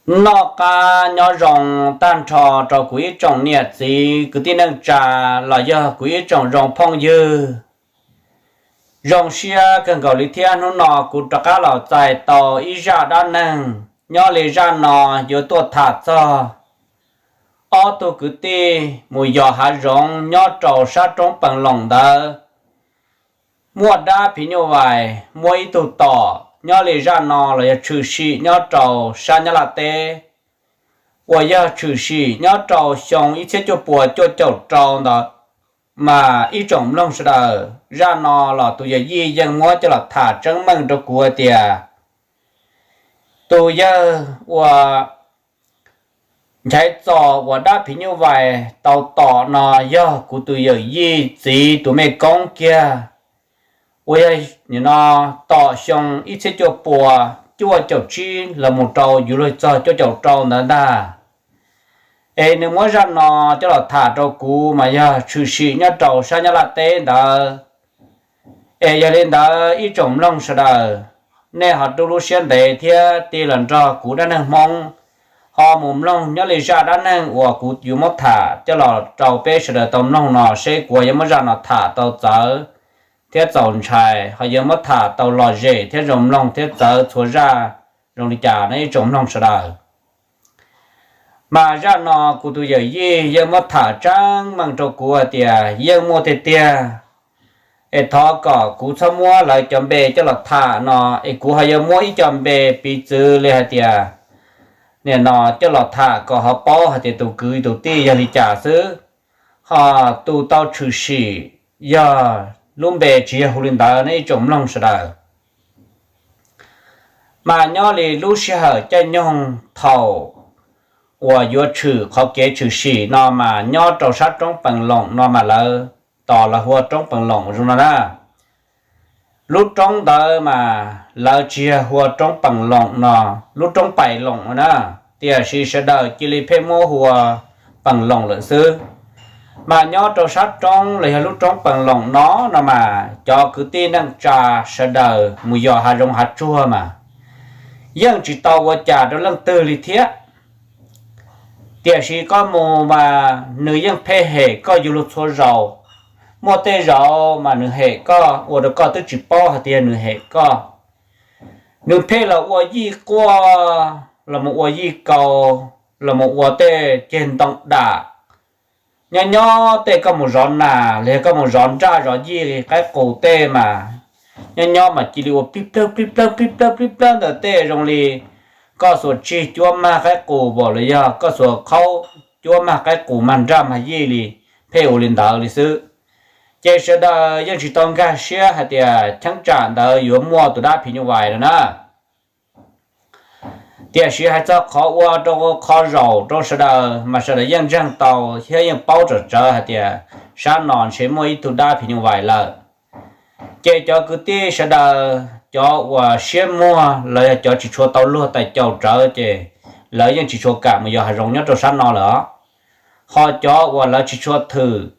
Noj qab nyob zoo tag nrho rau kuv ib tsoom niam txiv kwv tij neej tsa los yog kuv ib tsoom zoo phooj ywg. Zoo siab kawg nkaus li thiab hnub no kuv rov qab los txais tau ib zaj dab neeg. Nyob li zaj no yuav tuaj tham txog ob tug kwv tij mus yos hav zoov nyob rau sab roob Pees Loos ntawd. Muaj dab phim nyuj vais muab ib tug tom. Nyob li zaj no los yog tshwm sim nyob rau sab Nyab Laj teb, uas yog tshwm sim nyob rau xyoo ib txhiab cuaj puas cuaj caum rau ntawd. Mas ib tsoom mloog sawv daws, zaj no los tus yawm yij yeej muab coj los tham tseeb meej rau kuv hais tias tus yawg uas Nchaiv Txos uas dab phim nyuj vais tau tom no yog kuv tus yawm yij txiv tus me koob kiag, uas yog nim no tom xyoo ib txhiab cuaj puas cuaj caum tsib los mus rau yuav luag txog cuaj caum rau ntawd ntag. Es nws muab zaj no coj los tham rau kuv mas yog tshwm sim nyob rau sab Nyab Laj teb ntawd. Es yog li ntawd ib tsoom mloog sawv daws, nej ho rub lub siab ntev thiab tig los nrog kuv dab neeg Hmoob ho mus mloog nyob li zaj dab neeg uas kuv yuav muab tham coj los rau peb sawv daws tau mloog no seb kuv yuav muab zaj no tham tau txawv thiab txaus ntshai, ho yuav muab tham tau lom zem thiab zoo mloog thiab txawv txhua zaj zoo li cas no ib tsoom mloog sawv daws. Mas zaj no kuv tus yawm yij yeej muab tham tseeb meej rau kuv hais tias yeej muaj tiag tiag, es thov kom kuv txhob muab lawv cov npe coj los tham no, es kuv ho yuav muab ib co npe piv txwv li hais tias nim no coj los tham kom ho paub hais tias tus kwv tus tij yog li cas xwb, ho tus tau tshwm sim yog lub npe tsis yog hu li ntawd no ib tsoom mloog sawv daws. Mas nyob li lub sij hawm caij nyoog thaum uas yuav tshwm qhov kev tshwm sim no mas nyob rau sab roob Pees Loos no mas lawv tos lawv hu ua roob Pees Loos zoo no na. Lub roob ntawd mas lawv tsis yog hu ua roob Pees Loos no, lub roob Pais Loos no na, tiam sis sawv daws cia li pheej muab hu ua Pees Loos lawm xwb. Mas nyob rau sab roob los yog lub roob Pees Loos no no mas cov kwv tij neej tsa sawv daws mus yos hav zoov hav tsuag mas yeej tsis tau ua cas rau leej twg li thiab. Tiam sis koj mus mas nws yeej pheej hem koj yuav luag txhua zaus. Muaj tej zaus mas nws hem koj ua rau koj twb tsis paub hais tias nws hem koj. Nws pheej los ua yij quaj, los mus ua yij kaus, los mus ua tej ceg ntoo dam. Nyob nyob tej koj mus zov nas los yog koj mus zov nraj zov yij li qaib qus tej mas nyob nyob mas cia li ua plib plawg plib plawg plib plawg plib plawg ntawm tej zoo li koj xuas tsig cuab mag qaib qus los yog koj xuas qhaub cuab mag qaib qus mag nraj mag yij li, pheej ua li ntawd li xwb. Ces sawv daws yeej tsis tau nkag siab hais tias cheeb tsam ntawd yuav muaj tus dab phim nyuj vais no na. Tiam sis hais txog qhov ua rau qhov zaum rau sawv daws mas sawv daws yeej ntseeg tau thiab yeej paub tsom tsawv hais tias sab no ntshe muaj ib tug dab phim nyuj vais lawm. Ces cov kwv tij sawv daws cov uas siab muag los yog cov tsis tshua tau luag tais caus rawv ces lawv yeej tsis tshua kam mus yos hav zoov nyob rau sab no lawm. Ho cov uas lawv tsis tshua thwm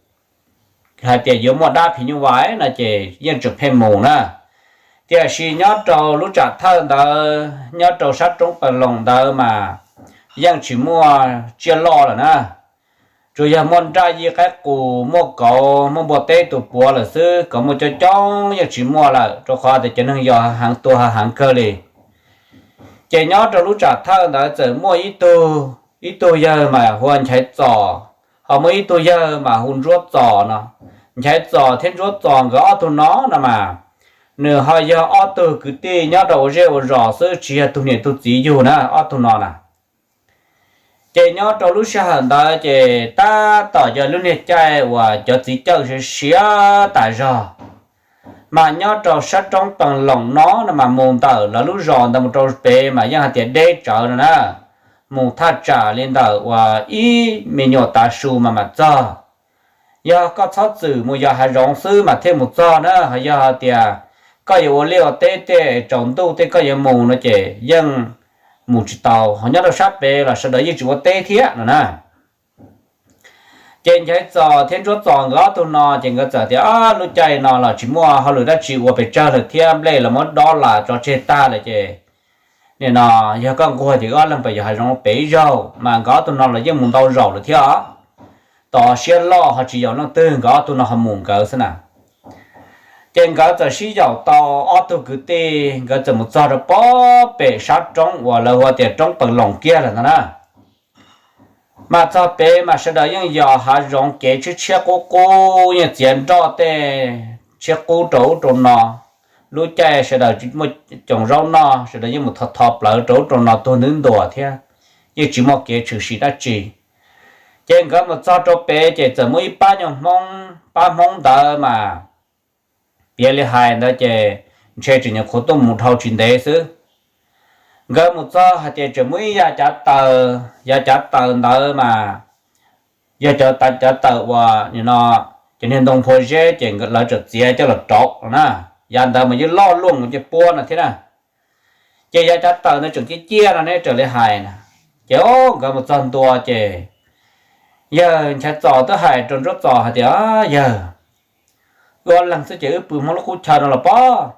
hais tias yuav muaj dab phim nyuj vais no ces yeej tseem pheej mus na. Tiam sis nyob rau lub tsam thawj ntawd nyob rau sab roob Pees Loos ntawd mas yeej tsis muaj tsiaj loj lawm na. Tsuas yog muaj nraj yij qaib qus, muaj kauv, muaj npua teb tus puav lawm xwb, kom muaj coob coob yeej tsis muaj lawm rau qhov tias cov neeg yos heev tua heev kawg li. Ces nyob rau lub tsam thawj ntawd txawm muaj ib tug, ib tug yawg mas hu ua Nchaiv Txos, ho muaj ib tug yawg mas hu Ntsuab Txos no. Nchaiv Txos thiab Ntsuab Txos nkawd ob tug no no mas nws ho yog ob tug kwv tij nyob rau ua zej ua zos xwb tsis yog tug niam tug txiv yug na ob tug no na. Ces nyob rau lub sij hawm ntawd ces tab tom yog lub niag caij uas cov txiv cawj siav siav tas zog. Mas nyob rau sab roob Pees Loos no no mas mus ntawm lawv lub zos ntawd mus rau pem mas yeej hais tias deb tsawv no na. Mus thaj tsam li ntawm uas ib me nyuam tav su mas mam txog. Yog koj txhob txwm mus yos hav zoov xwb mas thiaj mus txog na, ho yog hais tias koj yuav ua liaj ua teb tej tsaus ntuj tej koj yuav mus no ces yeej mus tsis tau, ho nyob rau sab pem los sawv daws yeej tsis ua teb thiab no na. Ces Nchaiv Txos thiab Ntsuab Txos nkawd ob tug no ces nkawd txawm tias lub caij no los tsis muaj hauj lwm dab tsi ua pes tsawg lawm thiab, nplej los muab dob las tso tseg tag lawm ces Nim no yog koj nquag ces wb ob leeg pem yos hav zoov pem ib zaug, mas nkawd ob tug no los yeej mus ntau zaus lawm thiab os. Tos siab loj ho tsis yaum leej twg, nkawd ob tug no ho mus nkawd xwb na. Ces nkawd txawm sib yaum tau ob tug kwv tij, nkawd txawm mus txog rau pob pem sab roob uas lawv hu tias roob Pees Loos kiag lawm ntag na. Mas txog pem mas sawv daws yeej yos hav zoov kev tshiab tshiab qub qub, yeej txiav nroj tej tshiab qub rau ub rau no. Lub caij sawv daws muaj coos zaub noj, sawv daws yeej mus tho tho plawv rau ub rau no tuag ntuj ntuas thiab, yeej tsis muaj kev tshwm sim dab tsi. Ces nkawd mus txog rau pem ces txawm muaj ib pab nyuag Hmoob, pab Hmoob ntawd mas piav li hais ntawd ces ntshe tseem nyuam qhuav tuaj mus dhau tsis ntev xwb. Nkawd mus txog hais tias tseem muaj ib yav cav taws, yav cav taws ntawd mas yog cov cav taws uas nim no cov niag ntoo phua zeb ces lawv txawm txiav coj los rauv no na. Yav ntawd mas yeej loj luaj mus coj puab no thiab na. Ces yav cav taws ntawd tseem ciaj ciaj no ne, raws li hais na. Ces nkawd mus txog ntua ces yawg Nchaiv Txos twb hais rau Ntsuab Txos hais tias, Yawg, wb ob leeg xwb ces wb pw Hmoob lub qub chaw no los pob.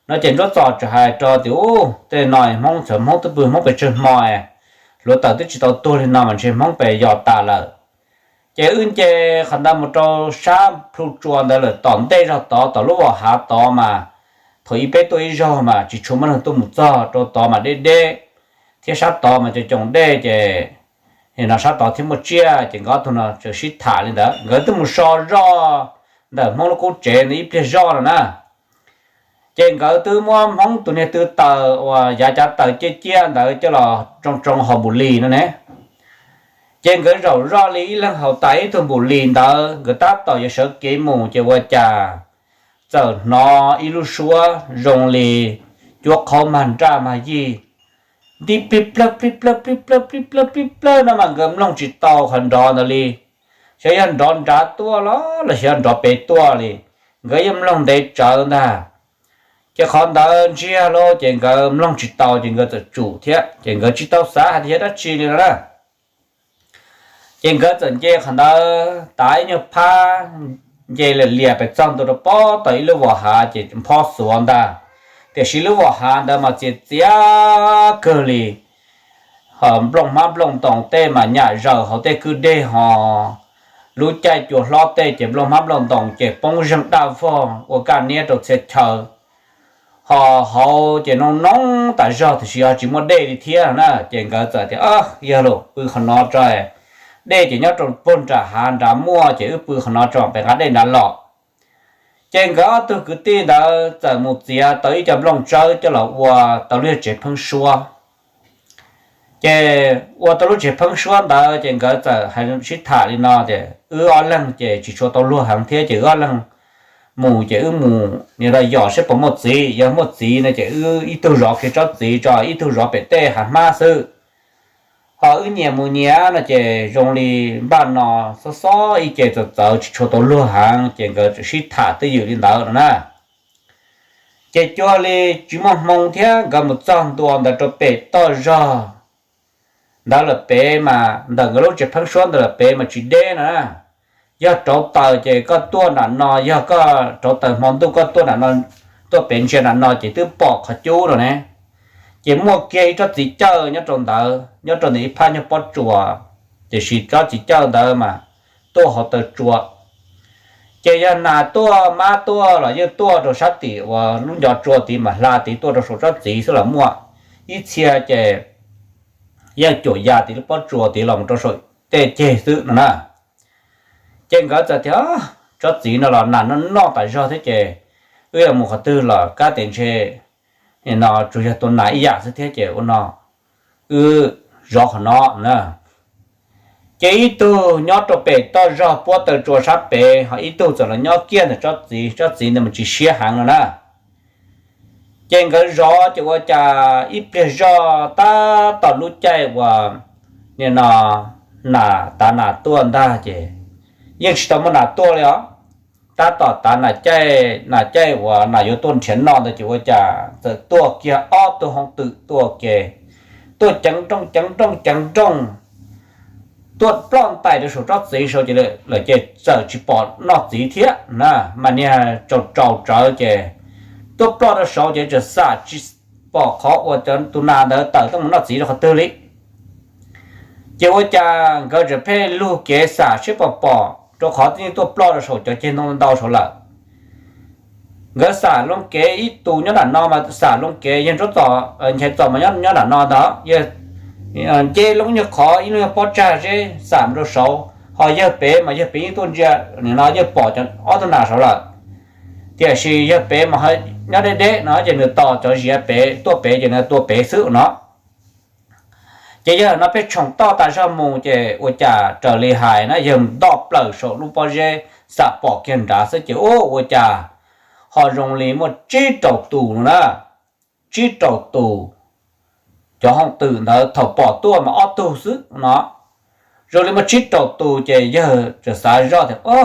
No ces Ntsuab Txos txawm hais rau tias, Ub, tej no Hmoob txawm Hmoob twb pw Hmoob pes tsawg hmo, hluav taws twb tsis tau tuag li no mas ntshe Hmoob pes yos tas lawm. Ces wb nce qhov ntawd mus rau sab plhu tsua ntawd lawm, tom ntej zog tod, tom lub vos hav tod mas thaum ub peb tuaj ib zaug mas tsis tshua muaj neeg tuaj mus txog, rau tod mas deb deb, thiab sab tod mas cov coos dej ces no sab tod thiaj muaj tsiaj. Ces nkawd ob tug no txawm sib tham li ntawd, nkawd twb mus so zoj ntawm Hmoob lub qub tsev ntawd ib pliag zoj no na. Ces nkawd twb muab Hmoob tus niag tw taws uas yav cav taws ciaj ciaj ntawd coj los tsoo tsoo hauv npum lis no ne. Ces nkawd zaum zoj li ib leeg haus tas ib tug npum lis ntawd, nkawd tab tom yuav sawv kev mus ces ua cas txawm hnov ib lub suab zoo li cuab qhaub mag nraj mag yig, nti plig plawg plig plawg plig plawg plig plawg plig plawg no mas nkawd mloog tsis tau qhov nrov ntawd li, xyov yog nrov nrad tuaj los los xyov yog nrov pem tuaj li, nkawd yeej mloog ntev tsawv ntag. Ces qhov ntawd ntsiag lawm ces nkawd mloog tsis tau ces nkawd txawm tsum thiab, ces nkawd tsis tau xav hais tias yog dab tsi li no na. Ces nkawd txawm nce qhov ntawd tas ib nyuag phab, nce lias lias pes txog ntua rau pob tau ib lub vos hav ces nphob xuav ntag. Tiam sis lub vos hav ntawd mas txias txias kawg li, nplooj hmab nplooj ntoos tej mas nyam zaws hauv tej kwj deg ho. Lub caij cua hlob tej ces nplooj hmab nplooj ntoos ces poob zeeg daj vog ua kaj niab rau txhia chaw. Ho hauv ces noo noo tas zog tiam sis ho tsis muaj dej li thiab na. Ces nkawd txawm tias, Yog los pw qhov no tso, dej ces nyob rau puag nram hav nrad muaj, ces wb pw qhov no tso pem nqa dej nrad los. Ces nkawd ob tug kwv tij ntawd txawm mus txiav tau ib co nplooj tsawb coj los ua tau lub yog tsev pheeb suab. Ces ua tau lub tsev pheeb suab ntawd ces nkawd txawm hais sib tham li no tias, Wb ob leeg ces tsis tshua tau luag heev thiab ces wb ob leeg mus ces wb mus nim no yos saib puas muaj txiv, yog muaj txiv no ces wb ib tug zov kiag tsob txiv tso, ib tug zov pem tej hav hmab xwb. Ho wb nyias mus nyias no ces zoo li npaj no xob xob ib ce txawv txawv tsis tshua tau luag heev, ces nkawd txawm sib tham twj ywm li ntawd no na. Ces cuag li tsis muaj hmoo thiab nkawd mus txog ntua ntawd rau pem toj zog ntawd lawm pem mas ntawm nkawd lub tsev pheeb suab ntawd lawm pem mas tsis deb no na. Yog rauv taws ces koj tuaj nram no, yog koj rauv taws hmo ntuj koj tuaj nram no, tuaj pem ntsia nram no ces twb pom qhov cub no ne. Ces muaj kiag ib tsob txiv cawj nyob rau ntawd, nyob rau ntawm ib phab nyuag pob tsuas, tiam sis tsob txiv cawj ntawd mas tuaj hauv taw tsua. Ces yog nas tuaj mab tuaj los yeej tuaj rau sab tim uas lub ncov tsua tid mas hla tid tuaj rau saum tsob txiv xwb los muaj, ib txhia ces yeej cuam ya tid lub pob tsuas tid los mus rau saum tej ceg xwb no na. Ces nkawd txawm tias, Tsob txiv no los nas noj noj tas zog thiab ces wb yuav mus qhov twg los kab tes ntshe no tsuas yog tua nas ib yam xwb thiab ces ua no wb zov qhov no na. Ces ib tug nyob rau pem toj zog puab taw tsua sab pem, ho ib tug txawm los nyob kiag ntawm tsob txiv, tsob txiv ntawd mas tsis siab heev no na. Ces nkawd zov ces ua cas ib pliag zoj tab tom lub caij uas nim no nas tav nas tuaj ntag ces yeej tsis tau muaj nas tuaj li os. Tab tom tav nas caij, nas caij uas nas yuav tuaj nrhiav noj ntawd ces ua cas txawm tuaj kiag ob tug hoob twm tuaj ke, tuaj ceev nrooj ceev nrooj ceev nrooj, tuaj ploj ntais rau saum tsob txiv saud ces lawm ces txawm tsis pom noj txiv thiab na, mas niag tsaus tsaus tsawv ces tuaj ploj rau saud ces txawm xam tsis pom qhov uas cov tus nas ntawd tawm tuaj mus noj txiv rau qhov twg li. Ces ua cas nkawd tseem pheej lug kev xam seb puas pom, rau qhov twb yeej tuaj ploj rau saum cov ceg ntoo ntau saud lawm. Nkawd xam loo kev ib tus nyob nram no mas xam loo kev yawg Ntsuab Txos, Nchaiv Txos mas nyob nram no ntag, yawg nce loo nyuag qhov ib lub nyuag pob tsag zeb xam mus rau saud, ho yawg pem mas yawg pem yeej tuaj ntsia, nim no yawg pom cov ob tug nas saud lawm. Tiam sis yawg pem mas nyob deb deb no ces nws tos cov ziav pem tuaj pem ces nws tua pem xwb no. Ces yawg no pheej tshoom toj tas zog mus ces ua cas raws li hais na yawg ntoj plaws saum lub pob zeb xam pom kiag nrad xwb ces ua cas ho zoo li muaj tsib rau tus no na, tsib rau tus. Cov hooj twm ntawd thaum pom tuaj mas ob tug xwb no, zoo li muaj tsib rau tus ces yawg txawm xav zoj tias, o,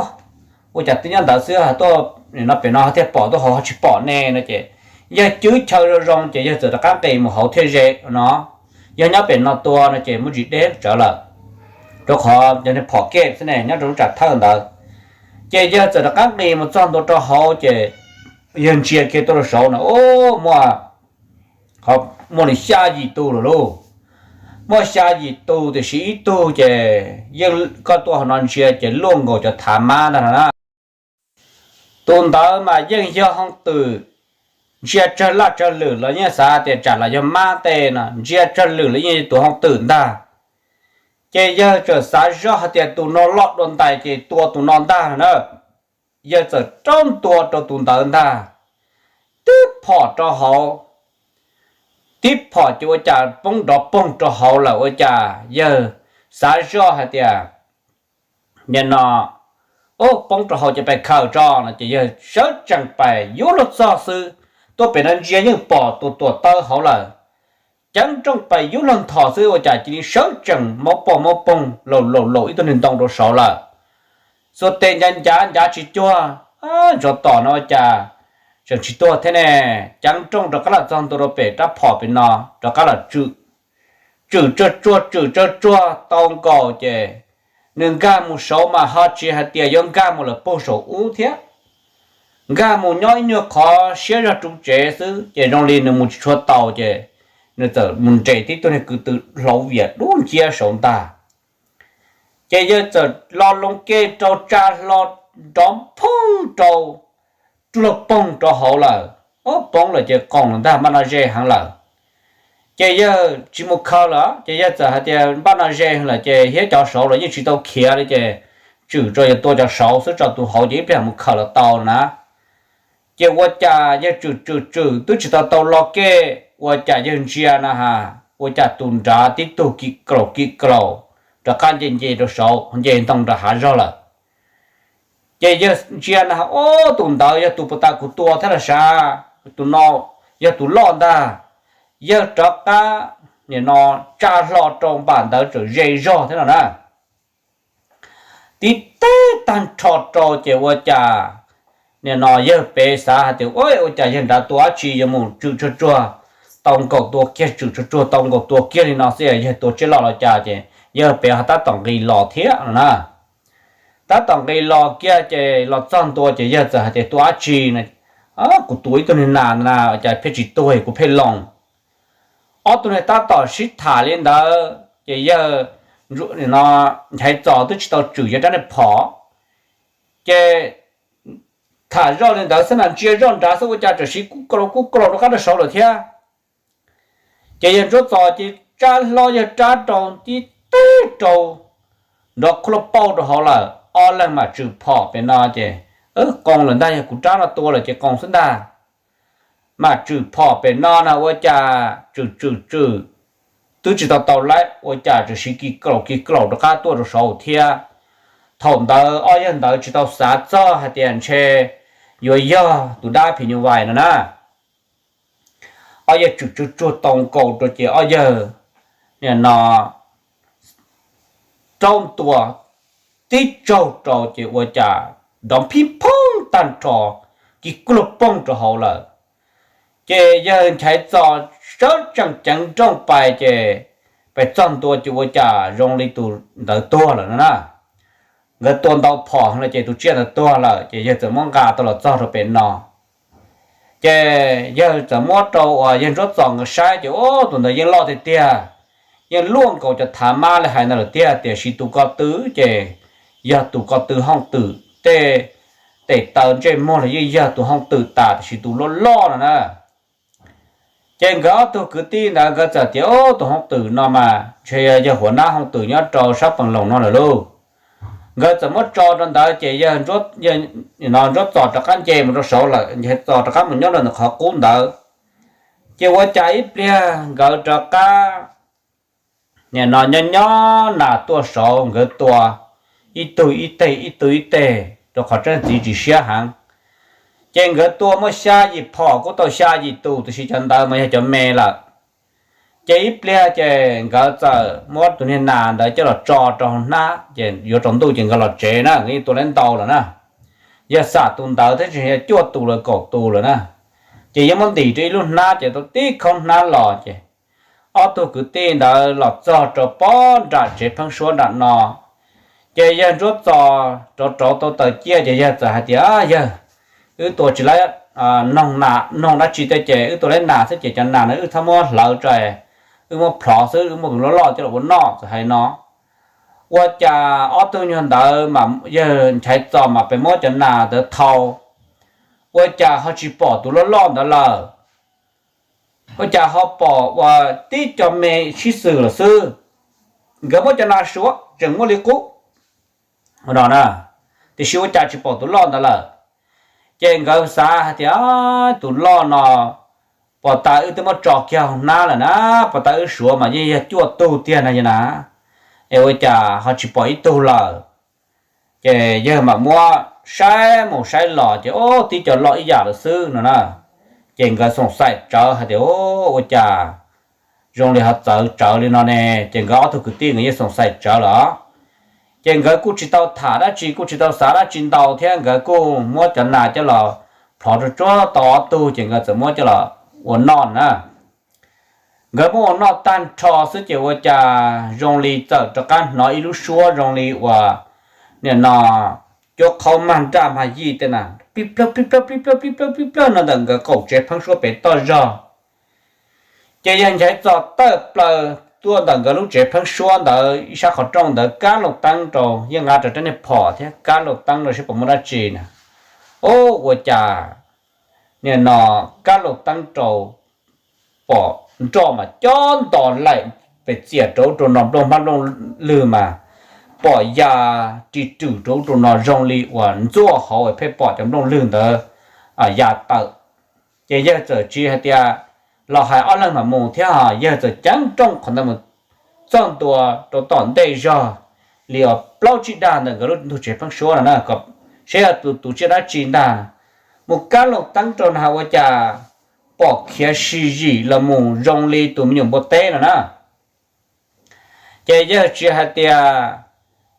ua cas twb nyob ntawd xwb tuaj no pem no thiaj pom tuaj hauv ho tsis pom ne no ces yawg cwb chaw zoo zoo ces yawg txawm rov qab nqis mus hauv thiaj ze no. Yog nyob pem no tua no ces muaj tsis deb tsawv lawm, rau qhov cov niag phom kej xwb ne nyob rau lub tsam thawj ntawd. Ces yawg txawm rov qab nqis mus txog ntua rau hauv ces yawg ntsia kiag tuaj rau saud no, o, muaj, muaj li xya yim tus lawm lauj. Muaj xya yim tus tiam sis ib tug ces yeej koj tuaj hauv no ntsia ces luaj nkaus cov thav mab ntag no na. Tus ntawd mas yeej yog hooj twm, ntsia tsawg laj tsawg lwm los yeej xav tias tsam los yog mab tej no, ntsia tsawg lwm los yeej yog tus hooj twm ntag. Ces yawg txawm xav zoj hais tias tus no loj dua ntais ces tua tus no ntag no na. Yawg txawm rau ntua rau tus ntawd ntag, tib phom rau hauv, tib phom ces ua cas poob nrov poog rau hauv lawm. Ua cas yawg xav zoj hais tias, nim no, o, poob rau hauv ces pais khaws tso no ces yawg sawv tsees pais yuav luag txog xwb, tuaj pem no ntsia yeej pom tus tuam taw hauv lawm. Ceev nrooj pais yuav luag nthos xwb ua cas cia li sawv tsees maub pog maub poog laum laum laum ib tug niag ntoo rau saud lawm. Xuas tes ncav ncav ncav tsis cuag, ntsuav tom no ua cas tseem tsis tuag thiab ne. Ceev nrooj rov qab los txog ntua rau pem rab phom pem no, rov qab los tswm, tswm tsuag tsuag tswm tsuag tsuag tau nkaus ces nws nkag mus saud mas ho tsis hais tias yuav nkag mus lawm puag saum ub thiab, nkag mus nyob ib nyuag qhov siab zog rau tsev xwb ces zoo li nws mus tsis tshua tau ces nws txawm mus nres tib tug niag kwv tw hlauv vias dub nciab saud ntag. Ces yawg txawm lo loo ke rau tsa hlo nrov phooj rau, ruag poog rau hauv lawm. Ob poob lawm ces qoos lawm ntag, npaj no ze heev lawm. Ces yawg tsis mus khaws lawm ces yawg txawm hais tias npaj no ze lawm ces thiab cov saud los yeej tsis tau khiav li ces tswm tso yawg tua cov saud xwb tso, tus hauv ces ib pliag mus khaws los tau na. Ces ua cas yawg tswm tswm tswm twb tsis tau tau lo ke, ua cas yawg ntsia na has ua cas tus nrad tib tug kim klaus kim klaus rov qab nce nce rau saud nce ntoo nram hav zog lawm. Ces yawg ntsia na has, o, tus ntawd yog tus puag ta kuv tua thiab los sav, tus no yog tus loj ntag. Yawg rov qab nim no tsa hlo rau npam ntawd txawm ze zog thiab no na. Tib teg tag nrho rau ces ua cas nim no yawg pem xav hais tias, ua cas yawg nrad tua dab tsi yuav mus tswm tsuag tsuag tau nkaus tua kiag, tswm tsuag tsuag tau nkaus tua kiag li no xwb, yawg tua tsiaj loj los cas ces yawg pem ho tab tom nqis los thiab no na. Tab tom nqis los kiag ces los txog ntua ces yawg txawm hais tias tua dab tsi no, kuv tua ib tug niag nas na, cas pheej tsis tuag kuv pheej loo. Ob tug niag tab tom sib tham li ntawd ces yawg no, Nchaiv Txos twb tsis tau tswm yawg rab niag phom, ces tham zoj li ntawd xwb na, ntsia zoj nrad xwb ua cas tam sim kuj kaus kuj kaus rov qab rau saud lawm thiab. Ces yawg Ntsuab Txos ces tsa hlo yawg rab rau tib teg rau nrov khuab lauj pauj rau hauv lawm, ob leeg mam tswm phom pem no ces qoos lawm ntag, yog kuv rab no tua lawm ces qoos xwb ntag. Mam tswm phom pem no na ua cas tswm tswm tswm twb tsis tau tau lawm ua cas tam sim kis klaum kis klaum rov qab tuaj rau saud thiab. Thaum ntawd ob yawg ntawd tsis tau xav txog hais tias ntshe yuav yog tus dab phim nyuj vais no na. Ob yawg tswm tswm tsuag tau nkaus rau ces ob yawg nim no rau ntua tib tsaug rau ces ua cas nrov phib phoob tag nrho, kis kuj luag poog rau hauv lawm. Ces yawg Nchaiv Txos sawv tsees ceev nrooj pais ces pais txog ntua ces ua cas zoo li tus ntawd tuag lawm no na. Nkawd tua ntau phom los ces tus tsiaj ntawd tuag lawm ces yawg txawm muab nqa tau los txog rau pem no. Ces yawg txawm muab rau uas yawg Ntsuab Txos nkawd saib ces ub, tus ntawd yeej loj tiag tiag, yeej luaj nkaus cov thav mab li hais ntawd lawm tiag, tiam sis tus ko tw ces yog tus ko tw hooj twm tej tes taw ntsej muag los yeej yog tus hooj twm tas, tiam sis tus loj loj no na. Ces nkawd ob tug kwv tij ntawd nkawd txawm tias, Ub, tus hooj twm no mas ntshe yog huav nab hooj twm nyob rau sab Pees Loos no lawm lauj. Nkawd txawm muab tso rau ntawd ces yawg Ntsuab Txos rov qab nce mus rau saud lawm, Ntxhais Txos rov qab mus nyob rau ntawm qhov qub ntawd. Ces ua cas ib pliag nkawd rov qab, nim no nyob nyob nas tuaj saud nkawd tua ib tug ib teg ib tug ib teg rau qhov tseeb txiv tsis siab heev. Ces nkawd tua muaj xya yim phom kuj tau xya yim tus, tiam sis cov ntawd mas yog cov me lawm. Ces ib pliag ces nkawd txawm muab tus niag nas ntawd coj los tso rau hauv hnab, ces yuav tsaus ntuj ces nkawd los tsev na, nkawd yeej tua tau ntau lawm na. Yog xam tus ntawd thiab tsis yog cuaj tus los kaum tus lawm na. Ces yeej muab ntim rau ib lub hnab ces tau tib khob hnab los ces ob tug kwv tij ntawd los txog rau pob nram tsev pheeb suab nram no. Ces yawg Ntsuab Txos rauv rauv tau taws ciaj ces yawg txawm hais tias, Yawg, wb tua tsis laib, noog dab tsi tej ces wb tua laib nas xwb ces cov nas no wb txhob muab hlawv tso, wb muab plhov xwb, wb muab tus loj loj coj los ua noj, txawm hais no. Ua cas ob tug nyuag ntawd mas yawg Ntxhais Txos mas pes muab cov nas ntawd thau, ua cas ho tsis pom tus loj loj ntawd lawm, ua cas ho pom uas tib co me sib xws lawm xwb. Nkawd muab cov nas suav tseem muaj li qub no na, tiam sis ua cas tsis pom tus loj ntawd lawm. Ces nkawd xav hais tias, Tus loj no pom tas wb twb muab tso kiag hauv hnab lawm na, pom tas wb suav mas yeej yog cuaj tug tiag na yawg na, es ua cas ho tsis pom ib tug lawm. Ces yawg mam muab saib mus saib los ces, Ub, tib co loj ib yam lawm xwb no na. Ces nkawd xoom xaim tsawv hais tias, Ub, ua cas zoo li ho txawv tsawv li no ne? Ces nkawd ob tug kwv tij nkawd yeej xoom xaim tsawv lawm. Ces nkawd kuj tsis tau tham dab tsi, kuj tsis tau xav dab tsi ntau thiab, nkawd kuj muab cov nas coj los plhov tsuag tsuag tau ob tug ces nkawd txawm muab coj los ua noj na. Nkawd muab ua noj tag nrho xwb ces ua cas zoo li txawm rov qab hnov ib lub suab zoo li uas nim no cuab qhaub mag nraj mag yij tej na, pib plawg pib plawg pib plawg pib plawg pib plawg no ntawm nkawd qaum tsev pheeb suab pem toj zog. Ces yawg Nchaiv Txos tawm plaws tuaj ntawm nkawd lub tsev pheeb suab ntawd ib sab qhov rooj ntawd kab loo teeb rau, yeej nqa rau rab niag phom thiab kab loo teeb rau saib puas muaj dab tsi na. Ub, ua cas nim no kab loo teeb rau pom nroj mas cob nto laim pes txias rau ub rau no, nplooj hmab nplooj lwg mas pom ya ri rwm rau ub rau no zoo li uas ntxuaj hauv pheej pom cov nplooj lwg ntawd ya tawm. Ces yawg txawm tsis hais tias los hais ob leeg mam mus thiab, yawg txawm ceev nrooj qhov ntawd mus txog ntua rau tom ntej zog li uas plaub tsib dag ntawm nkawd lub ntug tsev pheeb suab no na, kom saib yog tus tus tsiaj dab tsi ntag. Mus kab loo teeb rau na ua cas pom khiav sib zim los mus zoo li tus me nyuam npua teb no na. Ces yawg tsis hais tias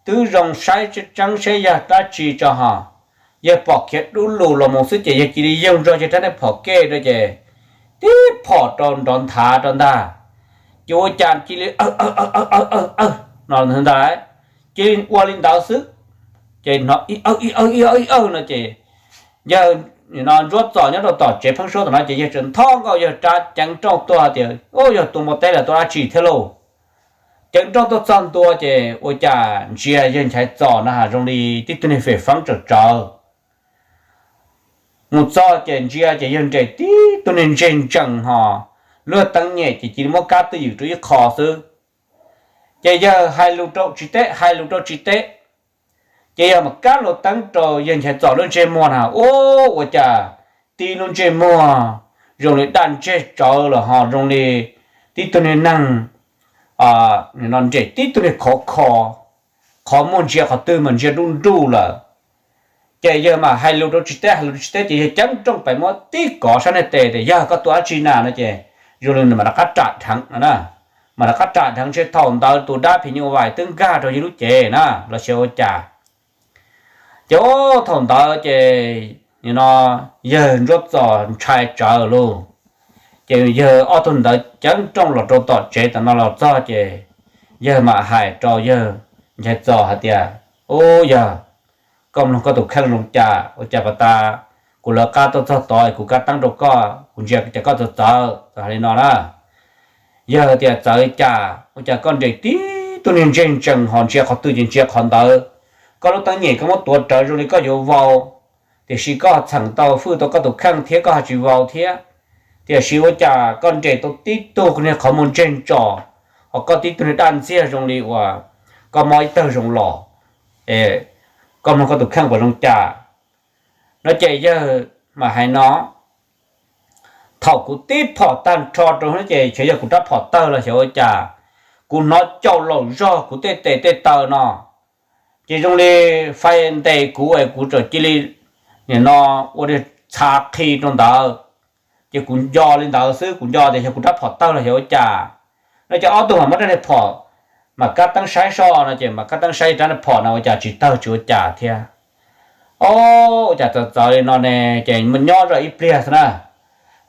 twb zoo saib tseeb tseeb saib yog dab tsi tso ho, yawg pom khiav dub lug los mus xwb ces yawg cia li yoog zog yawg rab niag phom kej rau ces tib phom rau nrov nthav rau ntag. Ces ua cas cia li aw aw aw aw aw aw no ntag, cia li ua li ntawd xwb. Ces hnov ib aw ib aw ib aw ib aw no ces yawg Ntsuab Txos nyob rau tom tsev pheeb suab tom no ces yawg tseem ntho nkauj yawg rab ceev nrooj tuaj hais tias, Ub, yog tus npua teb los tua dab tsi thiab lauj? Ceev nrooj tuaj txog ntua ces ua cas ntsia yawg Nchaiv Txos na zoo li tib tug niag fem feeb tsawm tsawv. Mus txog ces ntsia ces yawg nres tib tug niag ntseg ntsees ho, luag teeb nyem ces cia li muab kab twj ywm rau ib qho xwb. Ces yawg hais lus rau tsis teb, hais lus rau tsis teb. Ces yawg mam kab loo teeb rau yawg Nchaiv Txos lub ntsej muag na, ub, ua cas tib lub ntsej muag zoo li daj ntseg tsawv los ho zoo li tib tug niag neeg, nres tib tug niag khov kho, qhov muag ntsia qhov twg mas ntsia nruj nruj lawm. Ces yawg mam hais lus rau tsis teb, hais lus rau tsis teb ces yawg ceeb nrooj pem muab tib kov sab niag tes tias, Yawg, koj tua dab tsi na? no ces zoo li nws mam rov qab ram dheev no na. Mam rov qab ram dheev ntshe thaum ntawd tus dab phim nyuj vais twb nkag rau yawg lub cev na los sis ua cas. Ces thaum ntawd ces nim no yawg Ntsuab Txos ntshai tsawv lauj. Ces yawg ob tug ntawd ceeb nrooj los rau tom tsev tom no los txog ces yawg mam hais rau yawg Nchaiv Txos hais tias, Ub, yawg, koj mloog koj tus kheej zoo cas, ua cas pas tas kuv lawv qab tuaj txog tod kuv kab teeb rau koj, kuv ntsia cas koj txawv txawv, txawm hais li no na. Yawg tias txawv cas, ua cas koj nres tib tug niag ntseg ntsees ho ntsia qhov twg ces ntsia qhov ntawd. Koj lub teeb nyem koj muab tuav rawv zoo li koj yuav vau, tiam sis koj txheem tau fwj tau koj tus kheej thiab koj ho tsis vau thiab. Tiam sis ua cas koj nres tau tib tug niag qhov muag ntseg ntsos, ho koj tib tug niag daj ntxiag zoo li uas koj mob ib tawg zoo los, koj mloog koj tus kheej puas zoo cas? No ces yawg mam hais no, thaum kuv tib phom tag nrho rau ces xyov yog kuv rab phom tawg los xyov ua cas, kuv hnov caum laum zog kuv tej tes tej taw no, ces zoo li fais ntes kuv es kuv txawm cia li nim no ua txha qhi rau ntawd. Ces kuv nco li ntawd xwb, kuv nco tias yog kuv rab phom tawg los xyov ua cas. No ces ob tug mam muab rab niag phom, mam kab teeb saib soj no ces mam kab teeb saib rab niag phom no ua cas tsis tawg tsis ua cas thiab. O, ua cas txawv txawv li no ne? Ces nyob zoj ib pliag xwb na,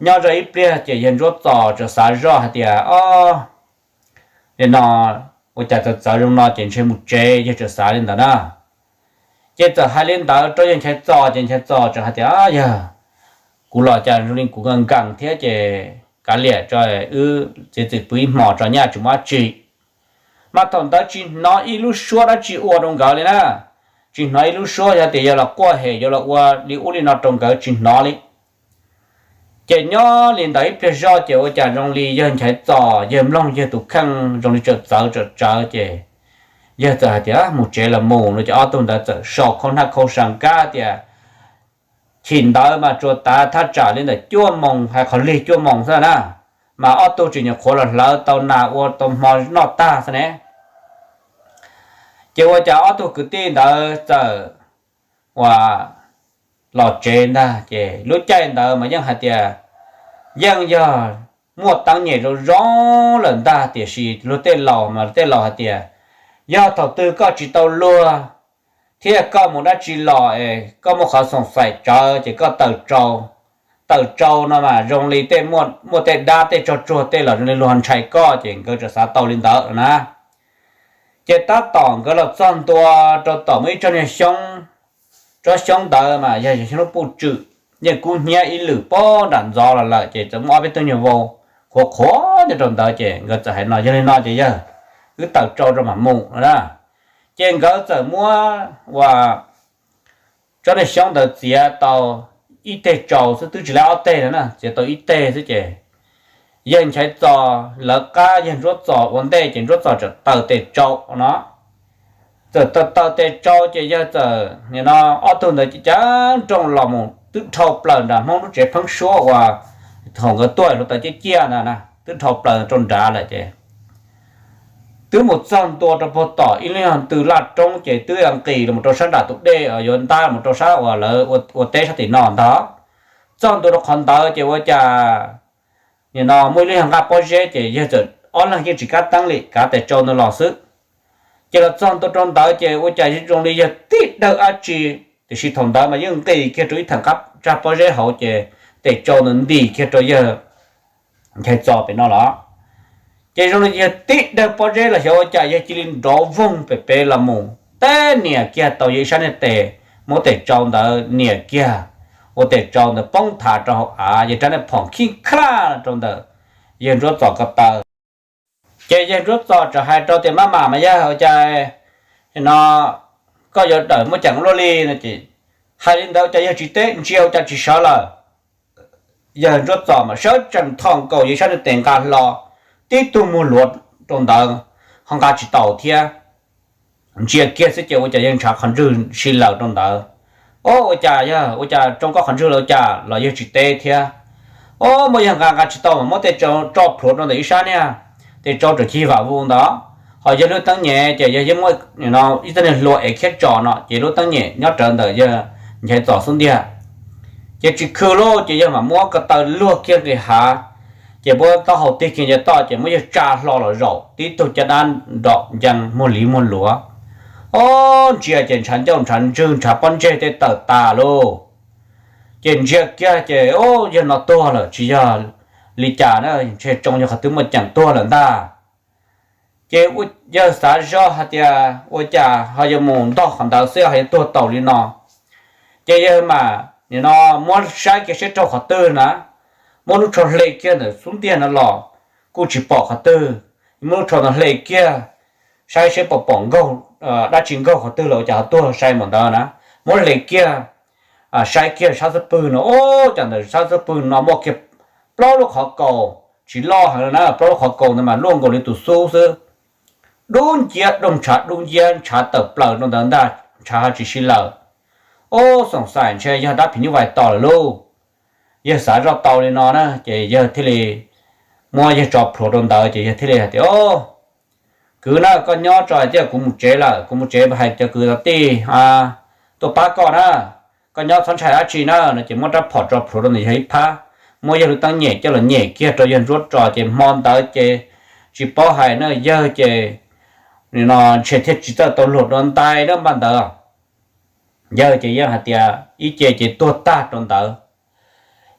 nyob zoj ib pliag ces yawg Ntsuab Txos txawm xav zoj hais tias, o, li no ua cas txawv txawv zoo no ces ntshe mus tsev, yawg txawm xav li ntawd na. Ces txawm hais li ntawd rau yawg Nchaiv Txos ces Nchaiv Txos txawm hais tias, yawg, kuv los cas zoo li kuv nkees nkees thiab ces kav liam tso, wb txiav txim pw ib hmos tso, nyaj tsis muaj dab tsi. Mas thaum ntawd tsis hnov ib lub suab dab tsi ua rau nkawd li na, tsis hnov ib lub suab yog tias yog los quaj hem yuav los ua li ub li no rau nkawd tsis hnov li. Ces nyob li ntawd ib pliag zoj ces ua cas zoo li yawg Nchaiv Txos yawg mloog yawg tus kheej zoo li txawm txawv txawm tsawv ces yawg txawm hais tias mus tsev los mus no ces ob tug ntawd txawm sau khau hnab khau sa nkab tias, chim ntawd mas tsuas tav thaj tsam li ntawm cuaj moos hais qhov lig cuaj moos xwb na, mas ob tug tsis nyuam qhuav los hlawv tau nas ua tau hmo noj tag xwb ne. Ces ua cas ob tug kwv tij ntawd txawm uas los tsev ntag ces lub caij ntawd mas yeej hais tias yeej yog muaj teeb nyem zoo zoo lawm ntag, tiam sis luag tej laus mas tej laus hais tias yog thaum twg koj tsis tau luag thiab koj mus dab tsi los es koj muaj qhov xoom xaim tsawv ces koj taws tsau. Taws tsau no mas zoo li tej muaj tej dab tej tsog tsuag tej los zoo li luag ntshai koj ces nkawd txawm xav tau li ntawd na. Ces tab tom nkawd los txog ntua rau tom muaj ib tsob niag xyoob, tsob xyoob ntawd mas yog xyoob lub puj tswm, yeej kub hnyiab ib lwm pob nram ntxov los lawm ces txawm muaj ob peb tug nyuag vau qhuav qhuav nyob rau ntawd ces nkawd txawm hais no, yog li no ces yawg, wb taws tsau rau mam mus no na. Ces nkawd txawm muab ua tsob niag xyoob ntawd txiav tau ib teg tsau xwb, twb tsis laib ob teg no na, txiav tau ib teg xwb ces yawg Nchaiv Txos lawv qab yawg Ntsuab Txos ua ntej ces Ntsuab Txos txawm taws tes tsau no. Txawm taws taws tes tsau ces yawg txawm nim no ob tug ntawd cav nrooj los mus twb dhau plaws nram Hmoob lub tsev pheeb suab uas thaum nkawd tuaj hluav taws ciaj ciaj ntawd na, twb dhau plaws rau nrad lawm ces twb mus txog ntua rau puag tom ib lub nyuag ntws laj roob ces twb nqis los rau sab nram tus dej yuav ntab los rau sab uas lawv ua teb sab tim no ntag. Txog ntua rau qhov ntawd ces ua cas nim no muaj ib lub nyuag nqaj pob zeb ces yawg txawm ob leeg yeej tsis kab teeb li, kav tes tsau ntawd los xwb. Ces los txog ntua rau ntawd ces ua cas zoo li yawg tib dawg dab tsi, tiam sis thaum ntawd mas yeej nqis kiag rau ib theem tsag pob zeb hauv ces tes tsau ntawd ntim kiag rau yawg Nchaiv Txos pem no los. Ces zoo li yawg tib dawg pob zeb los xyov ua cas yawg cia li nrov voog pem pem los mus teb nias kiag tau yawg ib sab niag tes, muab tes tsau ntawd nias kiag, ua tes tsau ntawd poob thav rau hauv av, yawg rab niag phom khib khlaj rau ntawm yawg Ntsuab Txos ko taw. Ces yawg Ntsuab Txos txawm hais rau tias, maj mam mas yawg, ua cas no koj yuav dawm muaj ceem luaj li no ces hais li ntawd ua cas yawg tsis teb, ntsia ua cas tsis sawv lawm. Yawg Ntsuab Txos mas sawv tsees thom nkaus yawg sab niag tes nqa hlo, tib tug muag luav rau ntawd ho nqa tsis taus thiab. Ntsia kiag xwb ces ua cas yawg ntshav qhov ntswg si lawm rau ntawd. O, ua cas yog ua cas tsoo koj qhov ntswg los ua cas los yawg tsis teb thiab. O, muab yawg nqa nqa tsis tau mas muab tej tso plhuav rau ntawm ib sab niag, tej tsau tseem cig vam vus ntawd. Ho yawg lub teeb nyem ces yawg yeej muab ib txoj niag hlua ev khiab tso no ces lub teeb nyem nyob rawv ntawm yawg Nchaiv Txos xub ntiag. Ces tsis khw lauj ces yawg mam muab ko taw luag kiag nqis hav, ces muab taub hau tig kiag ncaj toj ces muab yawg tsa hlo los zaum tib tug caj dab nrov ncees muag liv muag luav. O, ntsia ces ntshav ncauj ntshav ntswg ntshav pob ntseg tej tawm tas lauj. Ces ntsia kiag ces, o, yawg no tuag lawm tsis yog li cas na, ntshe tsoo yog qhov twg muaj ceem tuag lawm ntag. Ces yawg xav zoj hais tias ua cas ho yuav mus ntog qhov ntawd xwb ho yuav tuag taus li no. Ces yawg mas nim no muab saib kiag seb raug qhov twg na, muab lub tsho hle kiag ntawm xub ntiag no los kuj tsis pom qhov twg, muab lub tsho no hle kiag saib seb puas pom nkaug, dab tsi nkaug qhov twg los ua cas ho tuag sai mus ntawd na. Muab hle kiag, saib kiag sab xub pwg no, ua cas ntawm sab xub pwg no muaj kiag plaub lub qhov kaus, tsis loj heev na, plaub lub qhov kaus ntawd mas luaj nkaus li tus xub xwb. Dub nciab dub ntshav, dub nciab ntshav tawm plaws rau ntawd ntag, ntshav ho tsis sib laws. Ub, xoom xaim ntshe yog dab phim nyuj vais tom lawm lauj. Yawg xav zoj tau li no na ces yawg thiaj li muab yawg tso plhuav rau ntawd ces yawg thiaj li hais tias, Kwv na, koj nyob tso, hais tias kuv mus tsev lawm, kuv mus tsev hais cov kwv tij tuaj pab koj na, koj nyob txhob ntshai dab tsi na no ces muab rab phom tso plhuav rau ntawm yawg ib phab, muab yawg lub teeb nyem coj los nyem kiag rau yawg ntsuab tso ces hmo ntawd ces tsis paub hais na, yawg ces nim no ntshe thiaj tsis txawj tau luag dua ntais na npaj ntawd. Yawg ces yeej hais tias ib ce ces tuag tag rau ntawd.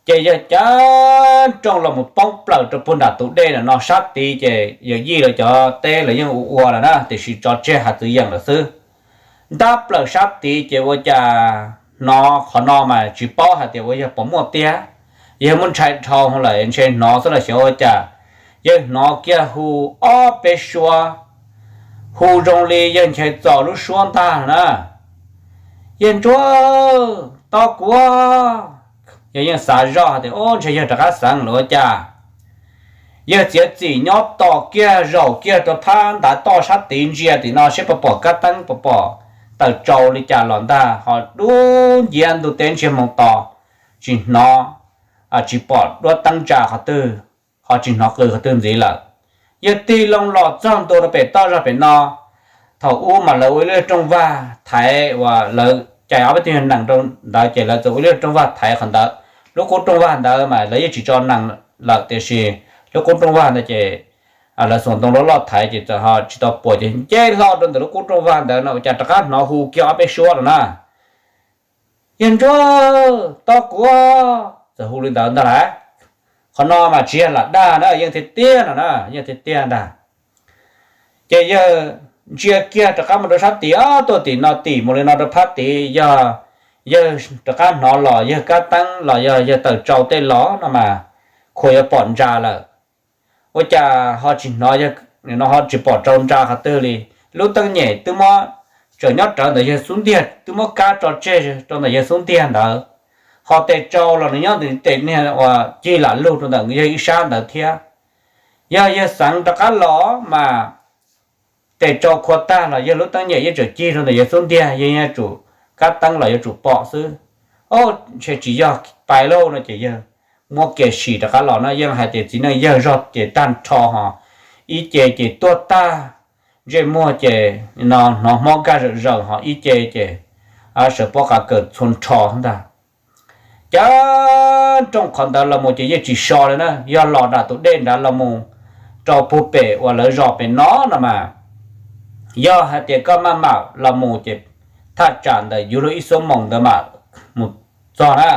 Ces yawg cav nrooj los mus poob plaws rau puag nram tus dej no, sab tid ces yawm yij lawv cov teb lawv yeej ua ua lawm na, tiam sis tso tseg hav txwv yeem lawm xwb. Ntab plaws sab tid ces ua cas hnov qhov no mas tsis paub hais tias ua yog puas muaj tiag, yawg muab ntshai dhau lawm ntshe hnov xwb los xyov ua cas. Yawg hnov kiag hu ob peb suab, hu zoo li yawg nchai txos lub suab ntag na. Yawg Ntsuag, tos kuv. Yawg yeej xav zoj tias ub, ntshe yawg rov qab xeev lawm ua cas. Yawg txiav txim nyob tos kiag zaum kiag rau phab ntav toj sab tid ntsia tim no seb puas pom kab teeb puas pom tawm tsau li cas los ntag, ho dub nciab ntug teb ntsiag moo to, tsis hnov, tsis pom duab teeb ntsa qhov twg, ho tsis hnov qw qhov twg ntxiv lawm. Yawg tig loo los txog ntua rau pem toj zog pem no. Thaum ub mas lawv ua ib lub rooj vag thaiv uas lawv cais ob peb tug nees rau ntawd ces lawv txawm ua ib lub rooj vag thaiv qhov ntawd. Lub qub rooj vag ntawd mas lawv yeej tsis tso nees lawm tiam sis lub qub rooj vag ntawd ces lawv xuas ntoo loj loj thaiv ces txawm ho tsis tau puas ces nce hlo rau ntawm lub qub rooj vag ntawd no ua cas rov qab hnov hu kiag ob peb suab lawm na. Yawg Ntsuag, tos kuv. Txawm hu li ntawd ntag lauj. Qhov no mas tsis yog lam dag na, yeej tiag tiag no na, yeej tiag tiag ntag. Ces yawg ntsia kiag rov qab mus rau sab tid, ob tuaj tim no tim mus li no rau phab tid, yog yawg rov qab hnov los yawg kab teeb los yog yawg tawm tsau tej los no mas khuas yuav pom ntsa lawm. Ua cas ho tsis hnov, ho tsis pom tsau ntsa qhov twg li. Lub teeb nyem twb muab, tseem nyob rawv ntawm yawg xub ntiag, twb muab kab tso tseg rau ntawm yawg xub ntiag ntawd, ho tes tsau los nws nyob ntawm tes niag uas cig lam lug rau ntawm yawg ib sab ntawd thiab. Yog yawg xeev rov qab los mas tes tsau khua tag los yawg lub teeb nyem yeej tseem cig rau ntawm yawg xub ntiag, yawg yuav tsum, kab teeb los yuav tsum pom xwb. Ob, ntshe tsis yog pais lauj no ces yawg muab kiag sim rov qab los no yeej hais tias txiv neej yawg zog ces tag nrho ho ib ce ces tuag tag, ntsej muag ces no hnov hmob nkag zawm zaws ho ib ce ces sawv pob qa kawm txhua nrho ntag. Cav nrooj qhov ntawd los mus ces yeej tsis so li na, yog los nram tus dej nrad los mus rau puag pem uas lawv zos pem no no mas, yog hais tias koj maj mam los mus ces thaj tsam ntawm yuav luag ib xuab moos ntawd mam mus txog na.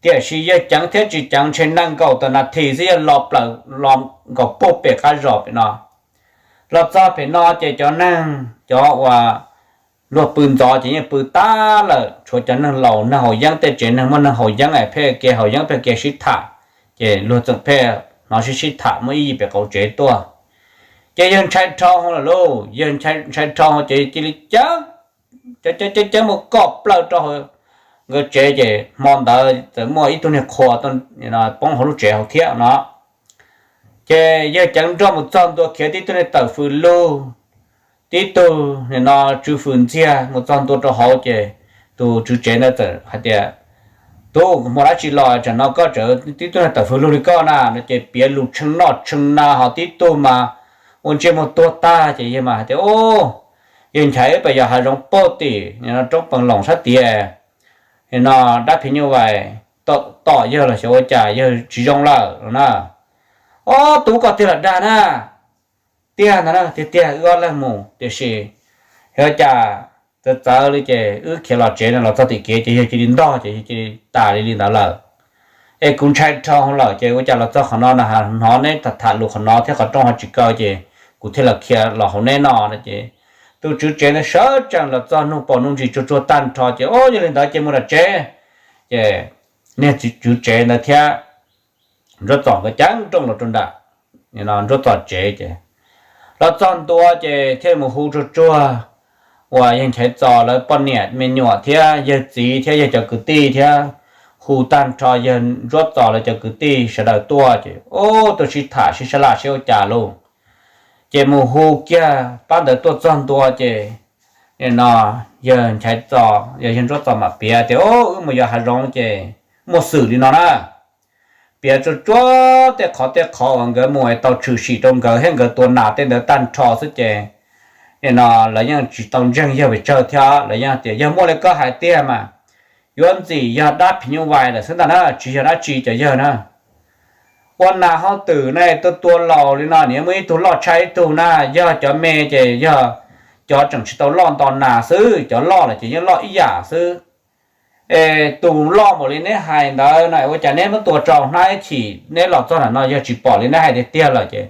Tiam sis yawg ceev thiab tsis ceev ntshe nees nkaum tawm nas this xwb yawg los plaws los nkaus puag pem qab zos pem no. Los txog pem no ces cov neeg, cov uas luag pw ntxov ces yeej pw tag lawm, tshuav cov neeg laus, neeg haus yeeb, tej tsev neeg muaj neeg haus yeeb es pheej kev haus yeeb pheej kev sib tham, ces luag txawm pheej hnov sib sib tham muaj ib yim pem qaum tsev tuaj. Ces yawg ntshai dhau lawm lauj, yawg ntshai dhau ces cia li ceev ceev ceev mus kom plaws rau hauv nkawd tsev ces hmo ntawd txawm muaj ib tug niag qhua poob hauv lub tsev hauv thiab no. Ces yawg ceev nrooj mus txog ntua khiav tib tug niag tawm fws lug, tib tug nim no tswv fws ntxiag mus txog ntua rau hauv ces tus tswv tsev ntawd txawm hais tias, Tub, muaj dab tsi los tsam no koj tseem tib tug niag tawm fws lug li koj na? No ces piav lus tshee noj tshee na ho tib tug mas ua ntsej muag tuag tag ces yawg mas hais tias, Ub, yawg nchaiv wb pem yog hav zoov puag tim roob Pees Loos sab tid, no dab phim nyuj vais tom yawg los xyov ua cas yawg tsis zoo lawm no na. Ob tub, koj tiag los dag na? Tiag ntag na, tiag tiag wb ob leeg mus, tiam sis yog cas txawv txawv li ces wb khiav los tsev no los txog tim kev ces yawg cia li ntog ces yawg cia li tas li li ntawd lawm. Es kuv ntshai dhau lawm ces ua cas los txog qhov no na hnov neb tham tham lus qhov no thiab qhov rooj ho tsis kaw ces kuv thiaj los khiav los hauv neb no no ces tus tswv tsev ntawd sawv tsees los txog nug paus nug ntsis tsuag tsuag tag nrho ces, Ub, yog li ntawd ces mus nram tsev. Ces niag tswv tsev ntawd thiab Ntsuab Txos nkawd ceev rooj los rau nram Ntsuab Txos tsev ces los txog ntua ces thiaj mus hu tsuag tsuag uas yawg Nchaiv Txos lawv poj niam me nyuam thiab yawg txiv thiab yawg cov kwv tij thiab hu tag nrho yawg Ntsuab Txos lawv cov kwv tij sawv daws tuaj ces ub tuaj sib tham sib sab laj sib ua cas lauj. Ces mus hu kiag pab ntawd tuaj txog ntua ces nim no yawg Nchaiv Txos yog yawg Ntsuab Txos mam piav tias, Ub, wb mus yos hav zoov ces muaj xwm li no na. Piav tsuag tsuag tej qhov tej qhov uas nkawd mus tau tshwm sim rau nkawd thiab nkawd tua nas tej ntawd tag nrho xwb ces nim no lawv yeej tsis tau ntseeg yawg pes tsawg thiab. Lawv yeej tias, Yog muaj li koj hais tiag mas yuav ntxim yog dab phim nyuj vais lawm xwb ntag na, tsis yog dab tsi cov yawg na. Ua nas hauj twm ne, tua tua laus li no nws muaj ib tug loj tshaj ib tug na, yog cov me ces yog cov tseem tsis tau loj nto nas xwb, cov loj lawm ces yeej loj ib yam xwb. Es tus loj npaum li neb hais ntawd no ua cas neb muab tua rau hnab ib chim neb los txog ntawm no yog tsis pom li neb hais tiag tiag lawm ces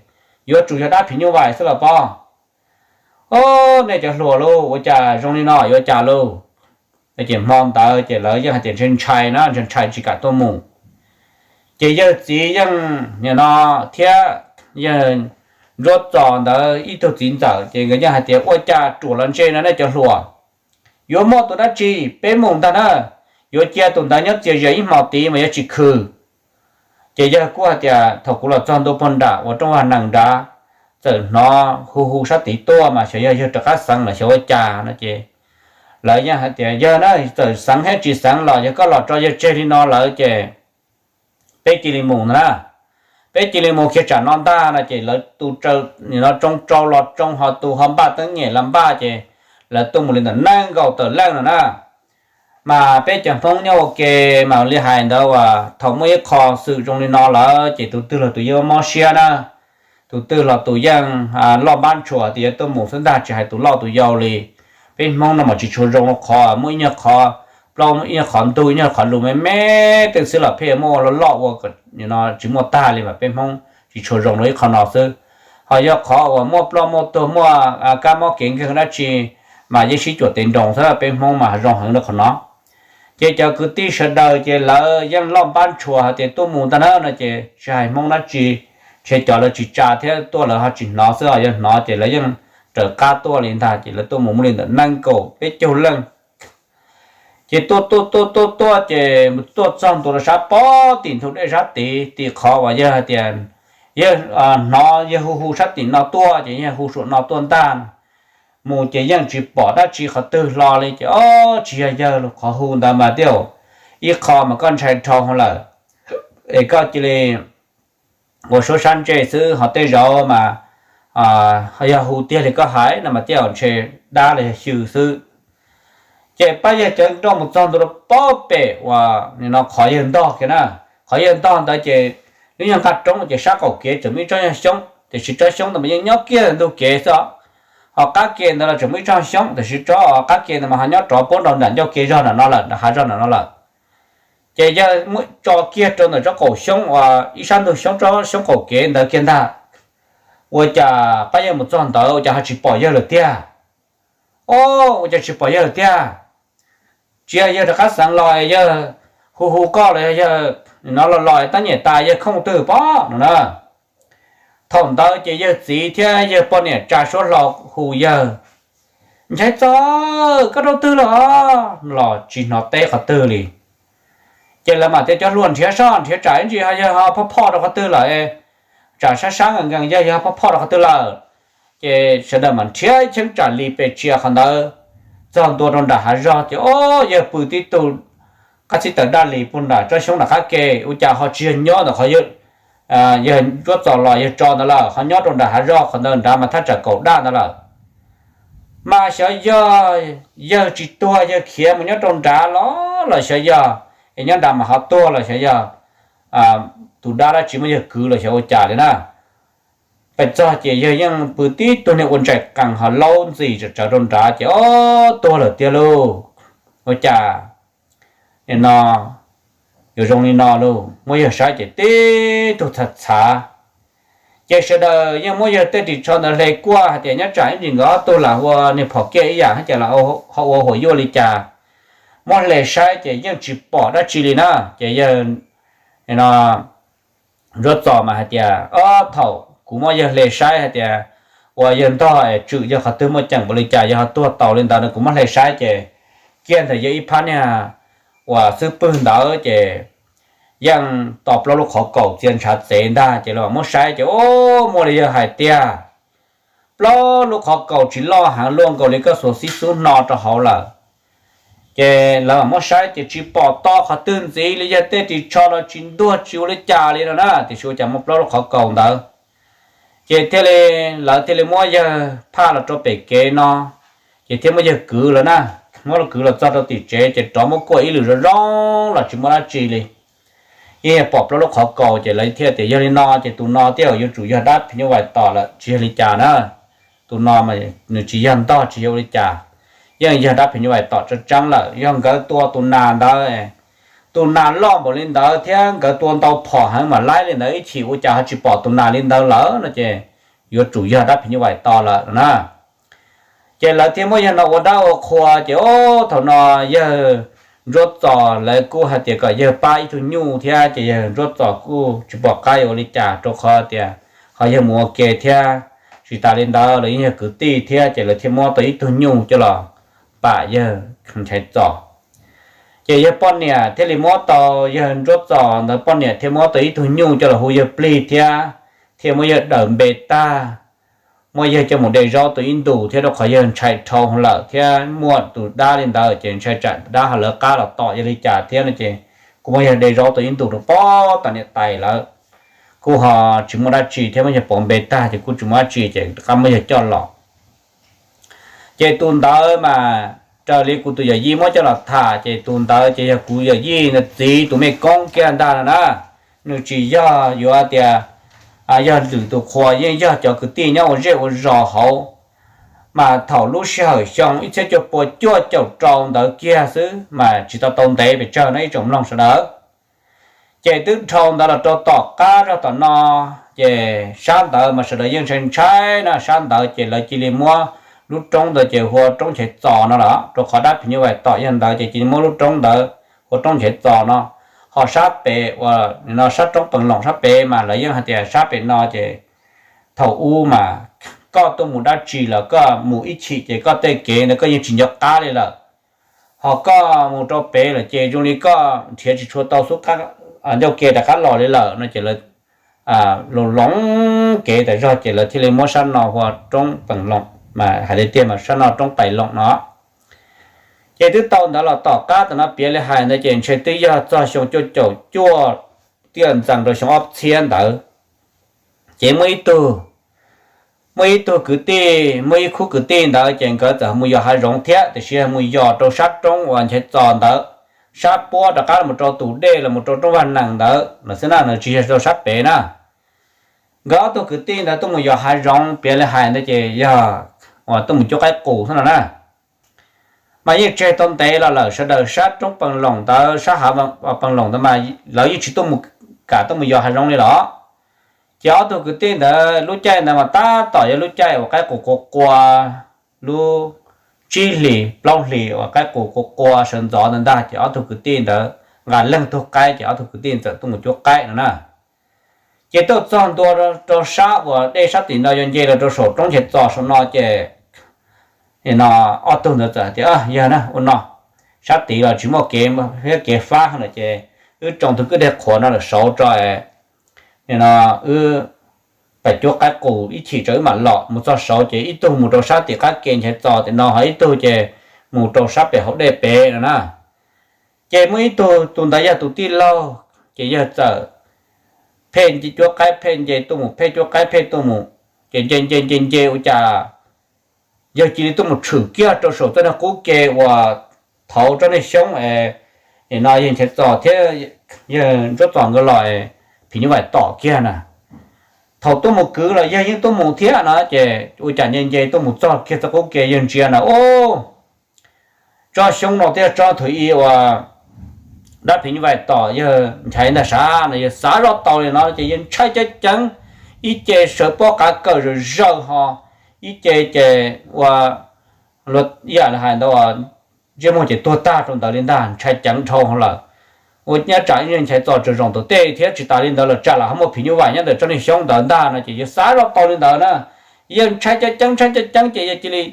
yuav tsum yog dab phim nyuj vais xwb los pob. Ob, nej cov hluas lauj, ua cas zoo li no yuav cas lauj? Ces hmo ntawd ces lawv yeej hais tias ntshai ntshai na, ntshai ntshai tsis kam tuaj mus. Ces yawg txiv yeej nim no thiab yawg Ntsuab Txos ntawd ib tug txiv ntxawm ces nkawd yeej hais tias, Ua cas ruam los ntse no nej cov hluas, yuav muaj tus dab tsi peb mus ntag na, yuav cia tus ntawd nyob txias zias ib hmos tid mas yuav tsis khw. Ces yawg kuj hais tias, Thaum kuv los txog ntua puag nram uas rooj vag nees nrad, txawm hnov hu hu sab tid tuaj mas xyov yog yawg rov qab xeev los xyov ua cas no ces lawv yeej hais tias, Yawg na, txawm xeev thiab tsis xeev los yog koj los tso yawg tseg li no lawm ces peb cia li mus ntag na. Peb cia li mus kiag tsam no ntag no ces lawv tus tsoo tsoo los tsoo ho tus ho npaj teeb nyem los npaj ces lawv tuaj mus li ntawm nees nkaum tawm leej no na. Mas peb cov Hmoob nyob ua ke mas li hais ntawd uas thaum muaj ib qho xwm zoo li no lawm ces tus twg los tus yeej mob siab na. Tus twg los tus yeej loj npab ntshua tias yuav tuaj mus xwb ntag, tsis hais tus loj tus yau li. Peb Hmoob no mas tsis tshua zoo qhov muaj ib nyuag qhov plaub, ib nyuag qhov ntug, ib nyuag qhov lus me me tej xwb los pheej muaj loj loj ua tsis muaj tag li mas peb Hmoob tsis tshua zoo rau ib qho no xwb. Ho yog qhov uas muaj ploj muaj tuag muaj kab mob kev nkeeg dab tsi mas yeej sib cuam tes nroos xwb, peb Hmoob mas zoo heev rau qhov no. Ces cov kwv tij sawv daws ces lawv yeej loj npab ntshua hais tias tuaj mus ntag na no ces tsis hais Hmoob dab tsi, ntshe cov lawv tsis tsa thiab tuaj lawv ho tsis hnov xwb, yog hnov ces lawv yeej raws qab tuaj li ntag ces lawv tuaj mus muaj li ntawm nees nkaum peb caug leej. Ces tuaj tuaj tuaj tuaj tuaj ces mus tuaj txog ntua rau sab pob tim ntug dej sab tid, tim qhov uas yawg hais tias yawg hnov yawg hu hu sab tim no tuaj ces yawg hu saum no tuaj ntag. Mus ces yeej tsis pom dab tsi qhov twg hlo li ces ob, tsis yog yawg los qhov hu ntawd mas tias ib qho mas koj ntshai dhau lawm es koj cia li ua suab sab ntsej xwb, ho tej zaum mas yog hu tiag li koj hais no mas tias ntshe dab los yog xyw xwb. Ces pab yawg cov nroj mus txog ntua rau pob pem uas nim no qhov yawg ntog kiag na. Qhov yawg ntog ntawd ces lub nyuag nqaj roob ces sab qaum kev tseem muaj ib tsob nyuag xyoob, tiam sis tsob xyoob ntawd mas yeej nyob kiag ntug kev xwb. Ho qab ke ntawd los tseem muaj ib tsob xyoob, tiam sis tsob qab ke ntawd mas ho nyob rov puab nraud nram ncauj kev zog nram no lawm, nram hav zog nram no lawm. Ces yawg muab tso kiag rau ntawm tsob qaum xyoob uas ib sab ntug xyoob, tsob xyoob qaum kev ntawd kiag ntag. Ua cas pab yawg mus txog ntawd ua cas ho tsis pom yawg lawm tiag. Ob, ua cas tsis pom yawg lawm tiag. Tsis yog yawg rov qab xeev los yawg hu hu koj los yog yawg no los los tab nyem tas yawg khooj twg pob no na. Thaum ntawd ces yawg txiv thiab yawg poj niam tsa suab hlo hu yawg, Nchaiv Txos, koj rau twg los? Los tsis hnov teb qhov twg li. Ces lawv mam tias, Cov hluas, nrhiav soj nrhiav tsam ib ntsis ho yawg ho phoj phoj rau qhov twg lawm, tsam sab sab nkees nkees yawg yog phoj phoj rau qhov twg lawm. Ces sawv daws mam nrhiav cheeb tsam li pes tsia qhov ntawd txog ntua rau nram hav zog ces ob, yawg pw tib tug qab txij taws daj li puag nram tsob xyoob nram qab ke, ua cas ho tsis yog nyob ntawm qhov yawg Ntsuab Txos los yawg tso ntawd lawm, ho nyob rau nram hav zog qhov ntawd nrad mas thaj tsam kaum daj ntawd lawm. Mas xyov yog yawg tsis tuag yawg khiav mus nyob rau nrad los los xyov yog es nyob nrad mas ho tuag los xyov yog tus dab dab tsi muab yawg kwv los xyov ua cas li na. Pes txog ces yawg yeej pw tib tug niag ua ntsais qees ho laub ntxis tsawv tsawv rau nrad ces ob, tuag lawm tiag lauj. Ua cas no yuav zoo li no lauj, muab yawg saib ces tib tug txhav txhav. Ces sawv daws yeej muab yawg tej ris tsho ntawd hle kuaj hais tias nyob tsam ib ntsis nkawd ob tug lam ua niag phom kiaj ib yam thiab ces ho ua huam yuaj li cas. muab hle saib ces yeej tsis pom dab tsi li na. Ces yawg no Ntsuab Txos mas hais tias, Ob, thaum kuv muab yawg hle saib hais tias ua yawg ntog es tswm yawg qhov twg muaj ceem npaum li cas yawg ho tuag tau li ntawd no, kuv muab hle saib ces kiag ntawm yawg ib phab niag uas xub pwg ntawd ces yeej tau plaub lub qhov kaus txia ntshav txev ntag. Ces lawv muab saib ces, Ob, muaj li yawg hais tiag, plaub lub qhov kaus tsis loj heev, luaj nkaus li koj xuas xib xub hno rau hauv lawm. Ces lawv muab saib ces tsis pom to qhov twg ntxiv li, yawg tej ris tsho los tsis ntuag tsis ua li cas li no na, tiam sis ua cas muaj plaub lub qhov kaus ntawd. Ces thiaj li, lawv thiaj li muab yawg phaj los rau pem kev no, ces thiaj muab yawg kwv lawm na. Muab kwv los txog rau tim tsev ces rov muab kuaj ib lwm zoo zoo los tsis muaj dab tsi li. Yeej yog pom plaub lub qhov kaus ces lawv thiaj tias, Yog li no ces tus no thiaj yuav tsum yog dab phim nyuj vais tom lawm, tsis yog li cas na. Tus no nws tsis yog ntog tsis yog ua li cas, yeej yog dab phim nyuj vais tom tseeb tseeb lawm. Yog nkawd tua tus nas ntawd, tus nas loj npaum li ntawd thiab nkawd tua ntau phom heev mam laib li ntawd ib chim, ua cas ho tsis pom tus nas li ntawd lawm no ces yuav tsum yog dab phim nyuj vais tom lawm na. Ces lawv thiaj muab yawg no ua dab ua qhua ces, ob, thaum no yawg Ntsuab Txos lawv kuj hais tias kom yawg pab ib tug nyuj thiab, ces yawg Ntsuab Txos kuj tsis pom qab yuav ua li cas rau qhov tias ho yawg mus ua ke thiab. Tsis tas li ntawd lawv yeej yog kwv tij thiab, ces lawv thiaj muab tau ib tug nyuj coj los pam yawg Nchaiv Txos. Ces yawg poj niam thiaj li muab tau, yawg Ntsuab Txos ntawd poj niam thiaj muab tau ib tug nyuj coj los hu yawg plig thiab, thiaj muab yawg daws npe tag, muab yawg coj mus de zaub tau ib ntus thiab, rau qhov yawg ntshai dhau lawm thiab muaj tus dab li ntawd ces ntshai tsam dab ho lawv qab los tom yawg li cas thiab no ces kuj muab yawg de zaub tau ib ntus rau pem tom niam tais lawm. Kuj ho tsis muaj dab tsi thiab, muab yawg pauv npe tag ces kuj tsis muaj dab tsi ces rov qab muab yawg coj los. Ces tus ntawd mas raws li kuv tus yawm yij muab coj los tham ces tus ntawd ces yog kuv yawm yij ntawd txiv tus me koob kiag ntag no na. Nws tsis yog yuav tias yog lwm tus qhua, yeej yog cov kwv tij nyob ua zej ua zos hauv. Mas thaum lub sij hawm xyoo ib txhiab cuaj pua cuaj caum rau ntawd kiag xwb mas tsis tau tau ntev pes tsawg no ib tsoom mloog sawv daws. Ces twb dhau ntawd los rau tom qab zog tom no, ces sab ntawd mas sawv daws yeej ntshai ntshai na, sab ntawd ces lawv cia li muab lub roob ntawd ces hu ua roob Nchaiv Txos no lawm, rau qhov dab phim nyuj vais tom yog ntawd ces cia li muab lub roob ntawd hu ua roob Nchaiv Txos no. Ho sab pem uas no sab roob Pees Loos sab pem mas lawv yeej hais tias sab pem no ces thaum ub mas koj tuaj mus dab tsi los koj mus ib chim ces koj tej kev ntawd koj yeej tsis nco qab li lawm. Ho koj mus rau pem lawm ces zoo li koj nrhiav tsis tshua tau xub ncauj ke rov qab los li lawm no ces lawv loos loos kev tas zog ces lawv thiaj li muab sab no hu ua roob Pees Loos mas hais tiag tiag mas sab no roob Pais Loos no. Ces twb tau ntawd los tom qab tam no piav li hais ntawd ces ntshe twb yog txog xyoo cuaj caum cuaj tiaj ntxees rau xyoo ob txhiab ntawd. Ces muaj ib tug, muaj ib tug kwv tij, muaj ib khub kwv tij ntawd ces nkawd txawm mus yos hav zoov thiab, tiam sis mus yos rau sab roob uas Nchaiv Txos ntawd, sab puab rov qab los rau tus dej los rau roob Vaj Nees ntawd los xwb na, nws tsis yog rau sab pem na. Nkawd ob tug kwv tij ntawd tuaj mus yos hav zoov piav li hais ntawd ces yog uas tuaj mus cuab qaib qus xwb no na. Mas yeej tseg tau ntev los lawm, sawv daws sab roob Pees Loos ntawd, sab hav Pees Loos ntawd mas lawv yeej tsis tuaj mus kam tuaj mus yos hav zoov li los. Ces ob tug kwv tij ntawd lub caij ntawd mas tab tom yog lub caij uas qaib qus qua qua, lub tsib hlis plaub hlis uas qaib qus qua qua sawv ntxov ntawd ntag ces ob tug kwv tij ntawd nqa leej tug qaib ces ob tug kwv tij txawm tuaj mus cuab qaib no na. Ces tuaj txog ntua rau sab uas dej sab tim no yuav nce los rau saum roob Nchaiv Txos saum no ces no ob tug ntawd txawm hais tias, Yog na, ua no, sab tid los tsis muaj kev, kev fab lawm ces wb tsoo tug kwj deg qhuav no lawm saud tso, no wb pais cuab qaib qus ib chim tso wb mam los. Mus txog saud ces ib tug mus rau sab tim qab ke Nchaiv Txos tim no, ho ib tug ces mus rau sab pem hauv dej pem no na. Ces muaj ib tug, tus ntawd yog tus tij laug, ces yawg txawm pheej cuab qaib pheej nce tuaj mus, pheej cuab qaib pheej tuaj mus, ces nce nce nce nce ua cas yawg cia li tuaj mus tshwm kiag rau saum txoj niag qub ke uas thaud tsob niag xyoob es no yawg Nchaiv Txos thiab yawg Ntsuab Txos nkawd los phim nyuj vais tom kiag na. Thaum tuaj mus kwv los yawg yeej tuaj mus thiab no ces ua cas nce nce tuaj mus txog kiag txoj qub ke yawg ntsia na, ub, tsob xyoob no twb yog tsob thaum ub uas dab phim nyuj vais tom yawg Nchaiv ntag sav no, yawg xav zoj tau li no ces yawg ntshai ceev ceev, ib ce sawv pob qav kawm zawm zawg ho, ib ce ces ua, ib yam li hais ntawd ntsej muag ces tuag tag rau ntawd li ntag, ntshai ceev dhau lawm. Ua nyob tsam ib nchai txo tsaws zaum ntawm tej thiab tsis tas li ntawd los tsam lam ho muaj phim nyuj vais nyob ntawm tsob niag xyoob ntawd ntag no ces yawg xav zoj tau li ntawd na. Yawg ntshai cov ceeb ntshai cov ceeb ces yawg cia li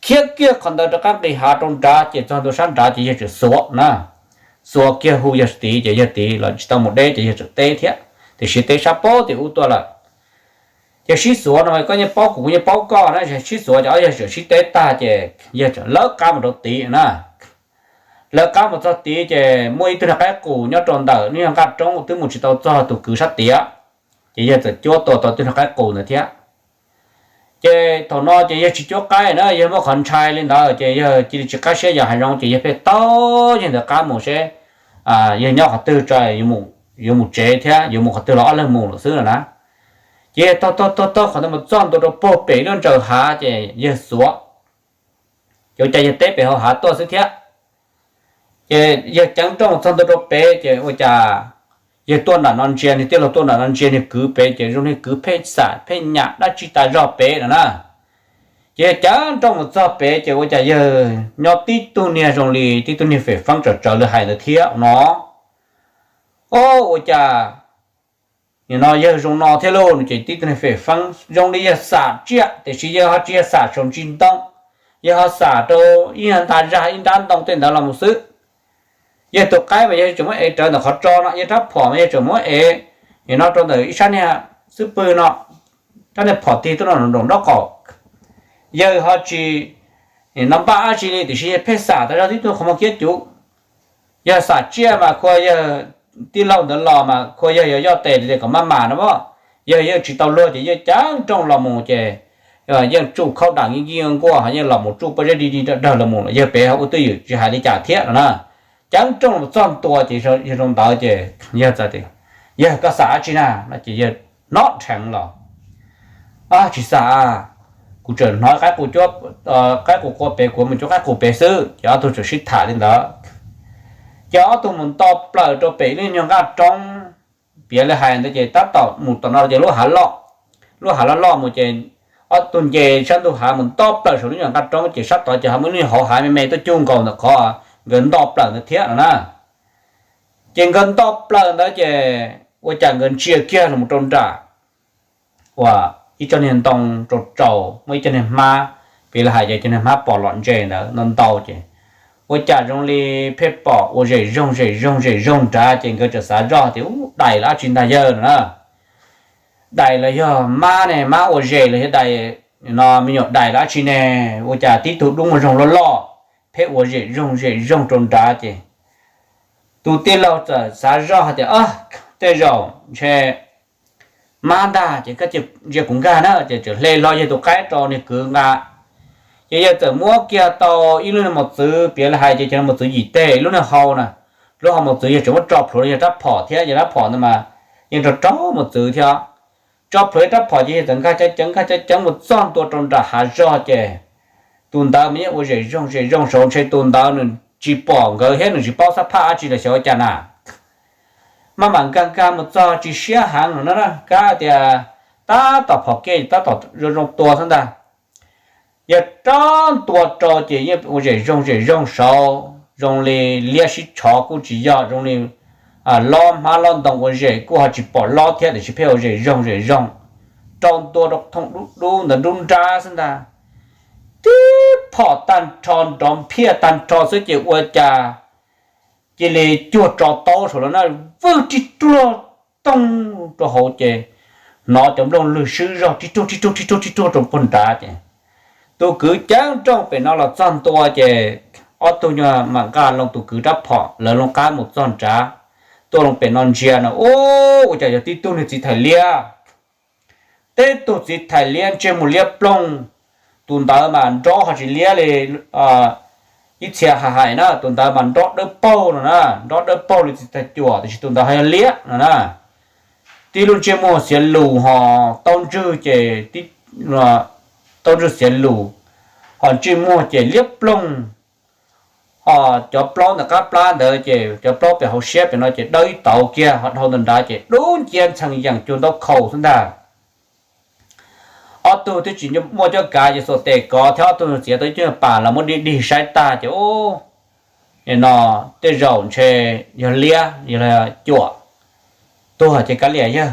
khiav kiag qhov ntawd rov qab nqis hav rau nrad ces txog ntua sab nrad ces yawg tseem xuav na. Xuav kiag hu yawg tid ces yawg tid los tsis tau mus deb ces yawg tseem teb thiab, tiam sis teb sab pob tim ub tuaj lawm. Ces sib xuav no koj yeej paub kuv, kuv yeej paub koj na, sib xuav ces ob yawg tseem sib teb tag ces yawg tseem lawv qab mus rau tid na. Lawv qab mus txog tid ces muaj ib tug niag qaib qus nyob rau ntawm lub nyuag nqaj roob twb mus tsis tau txog tus kwv sab tiav, ces yawg txawm cuab tua tau tus niag qaib qus ntawd thiab. Ces thaum no ces yawg tsis cuab qaib na, yawg muaj qhov ntshai li ntawd ces yawg cia li tsis qab siab yos hav zoov ces yawg pheej taug yawg ntawd qab mus seb yawg nyob qhov twg tso yuav mus tsev thiab yuav mus qhov twg los ob leeg mus lawm xwb no na. Ces yawg taug taug taug taug qhov ntawd mus txog ntua rau puag pem lub ntsaws hav ces yawg xuav, ces ua cas yawg teb pem hauv hav tuaj xwb thiab. Ces yawg ceev nrooj txog ntua rau pem ces ua cas yawg tuaj nram no ntsia, niag tij laug tuaj nram no ntsia niag kwv pem ces zoo niag kwv pheej xam pheej nyam dab tsi tas zog pem no na. Ces yawg ceev nrooj mus txog pem ces ua cas yawg nyob tib tug niag zoo li tib tug niag fem feeb tsawv tsawv li hais ntawd thiab no. O, ua cas nim no yawg zoo no thiab lauj no ces tib tug niag fem feeb zoo li yawg xam tsiaj tiam sis yawg ho tsis yog xam saum ntsis ntoo, yawg ho xam rau ib nta zag ib nrab ntoo tej ntawd los mus xwb. Yawg tus qaib mas yawg tseem muab ev rawv ntawm qhov tso no, yawg rab phom mas yawg tseem muab ev nim no rau ntawm ib sab niag xub pwg no, rab niag phom tig tuaj no nraum nraub qaum. Yawg ho tsis nim no npaj dab tsi li tiam sis yawg pheej xam tas zog tib tug qhov muag kiab cuv. Yawg xam tsiaj mas khua yawg tij laug ntawd los mas khua yawg yog yoj tes li kom maj mam no as. Yawg yeej tsis tau luag ces yawg ceev nrooj los mus ces yeej tsuj khaub dam nkij nkij nkuaj ho yeej los mus tsuj pob zeb dig dig dawg dawg los mus los yawg pem ho ua twj ywm tsis hais li cas thiab no na. Ceev nrooj los txog ntua ces yawg zoo ntawd ces yawg txawm tias, Yawg, koj xam dab tsi na? No ces yawg hnov dheev los, Tsis xam, kuv tseem hnov qaib qus, qaib qus qua pem, kuv mus cuab qaib qus pem xwb. Ces ob tug tseem sib tham li ntawd. Ces ob tug mus nto plaws rau pem lub nyuag nqaj roob, piav li hais ntawd ces tab tom mus tom no ces lub hav loj, lub hav loj loj mus ces ob tug nce sab ntug hav mus nto plaws saum lub nyuag nqaj roob ces sab tod ces ho muaj lub nyuag hauv hav me me tuaj cuj nkaus ntawm qhov nkawd nto plaws ntawd thiab no na. Ces nkawd nto plaws ntawd ces ua cas nkawd ntsia kiag los rau nram uas ib co niag ntoo rau rau muaj ib co niag hmab, piav li hais ces cov niag hmab pom lom ntse ntawd ntau ntau ces ua cas zoo li pheej pom ua zem zoog zem zoog zem zoog nrad ces nkawd txawm xav zoj tias, Ub, dais los dab tsi ntag yawg no na? Dais los yog mab ne, mab ua zes los yog dais, no me nyuam dais los dab tsi ne? Ua cas tib tug dub muag zoog loj loj pheej ua zem zoog zem zoog rau nrad ces tus tij laug txawm xav zoj hais tias, Tej zaum ntshe mab ntag ces koj cia ntsia kuv nkag na. Ces txawm hle hlo yawg tus qaib rau niag kwv nqa. Ces yawg txawm muab kiag tau ib lub niag mos txwv, piav li hais ces cov niag mos txwv yim teg, lub niag hau na, lub hau mos txwv yawg tseem muab tso plhuav rau yawg rab phom thiab, yawg rab phom ntawd mas yeej rau rau mos txwv thiab. Tso plhuav yawg rab phom ces yawg txawm nkag ceev ceev nkag ceev ceev mus txog ntua rau nram hav zog ces tus ntawd mas yeej ua zem zoog zem zoog saud ntshe tus ntawd nws tsis pom nkawd thiab nws tsis paub xab phaj dab tsi los xyov ua cas na. Maj mam nkag nkag mus txog tsis siab heev no na, kab tias tab tom phom kej tab tom zoo zoo tua xwb ntag. Yawg rov ntua rau ces yeej ua zem zoog zem zoog saud zoo li liab sib tshov kuj tsis yog, zoo li lob hmab lob ntoo ua zem kuj ho tsis pom lob thiab tiam sis pheej ua zem zoog zem zoog rau ntua rau thooj dub dub ntawd nruab nrab xwb ntag. Tib phom tag nrho nrov phiaj tag nrho xwb ces ua cas cia li cuag tso taub saud los na, vwg tib ruag toog rau hauv ces hnov cov nplooj lwg swb zog tib ruag tib ruag tib ruag tib ruag rau puag nrad ces tus kwv ceev nrooj pem no los txog ntua ces ob tug nyuag mam nqa loo tus kwv rab phom lawv loo qab mus txog nrad, tuaj loo pem no ntsia no ua cas yog tib tug niag txiv thais liab. Tib tug txiv thais liab ntsej muag liab ploog, tus ntawd mas nrob ho tsis liab li ib txhia hais hais na, tus ntawd mas nrob dawb paug no na, nrob dawb paug li txiv thais cuam tiam sis tus ntawd ho yog liab no na. Tib lub ntsej muag xiav lus ho taub ntswg ces taub ntswg xiav lus, ho ntsej muag ces liab ploog, ho cov plaub ntawm qab plab ntawd ces cov plaub pem hauv siab pem no ces dawb ib tauv kiag, ho dhau ntawm nrad ces dub nciab ntxhee yees cuag ntaub khau xwb ntag. ob tug twb tsis muaj cuab kav ces xuas tes kov thiab ob tug txiav tau ib co nyuag pas los muab dig dig saib tag ces ub, no tej zaum ntshe yog liab yog cuam tuag ces kav liam yog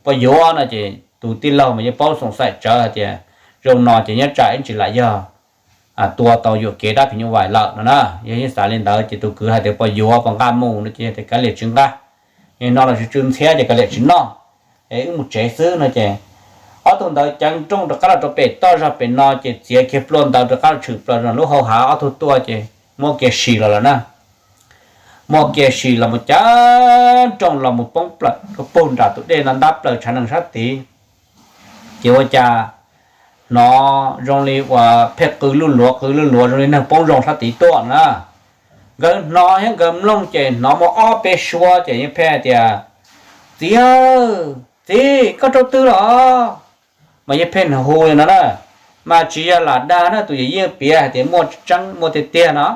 poj yuav no ces tus tij laug mas yeej paub xoom xaim tsawv hais tias zoo no ces nyob tsam ib ntsis lam yog tua tau yuam kev dab phim nyuj vais lawm no na. Yog yeej xav li ntawd ces tus kwv hais tias poj yuav poj nqaj mus no ces tias kav liam tsis nqaj, no los tsw tsw ntxhiab ces kav liam tsis noj, wb mus tsev xwb no ces ob tug ntawd ceev nrooj rov qab los rau pem toj zog pem no ces txiav kiag plua ntawd rov qab los tshwm plaws lub hau hav ob tug tuaj ces muab kiag sim los lawm na. Muab kiag sim los mus ceev nrooj los mus poob plaws rau puag nram tus dej no ntab plaws tshav nees sab tid. Ces ua cas hnov zoo li uas pheej qw luj luav qw luj luav zoo li neeg poob zoo sab tid tuaj na. Nkawd hnov thiab nkawd mloog ces hnov muaj ob peb suab ces yeej pheej hais tias, txiv, txiv, koj rau twg los? Mas yeej pheej hu li no na, mas tsis yog lam dag na, tus yawm yij piav hais tias muaj tseeb muaj tiag tiag no.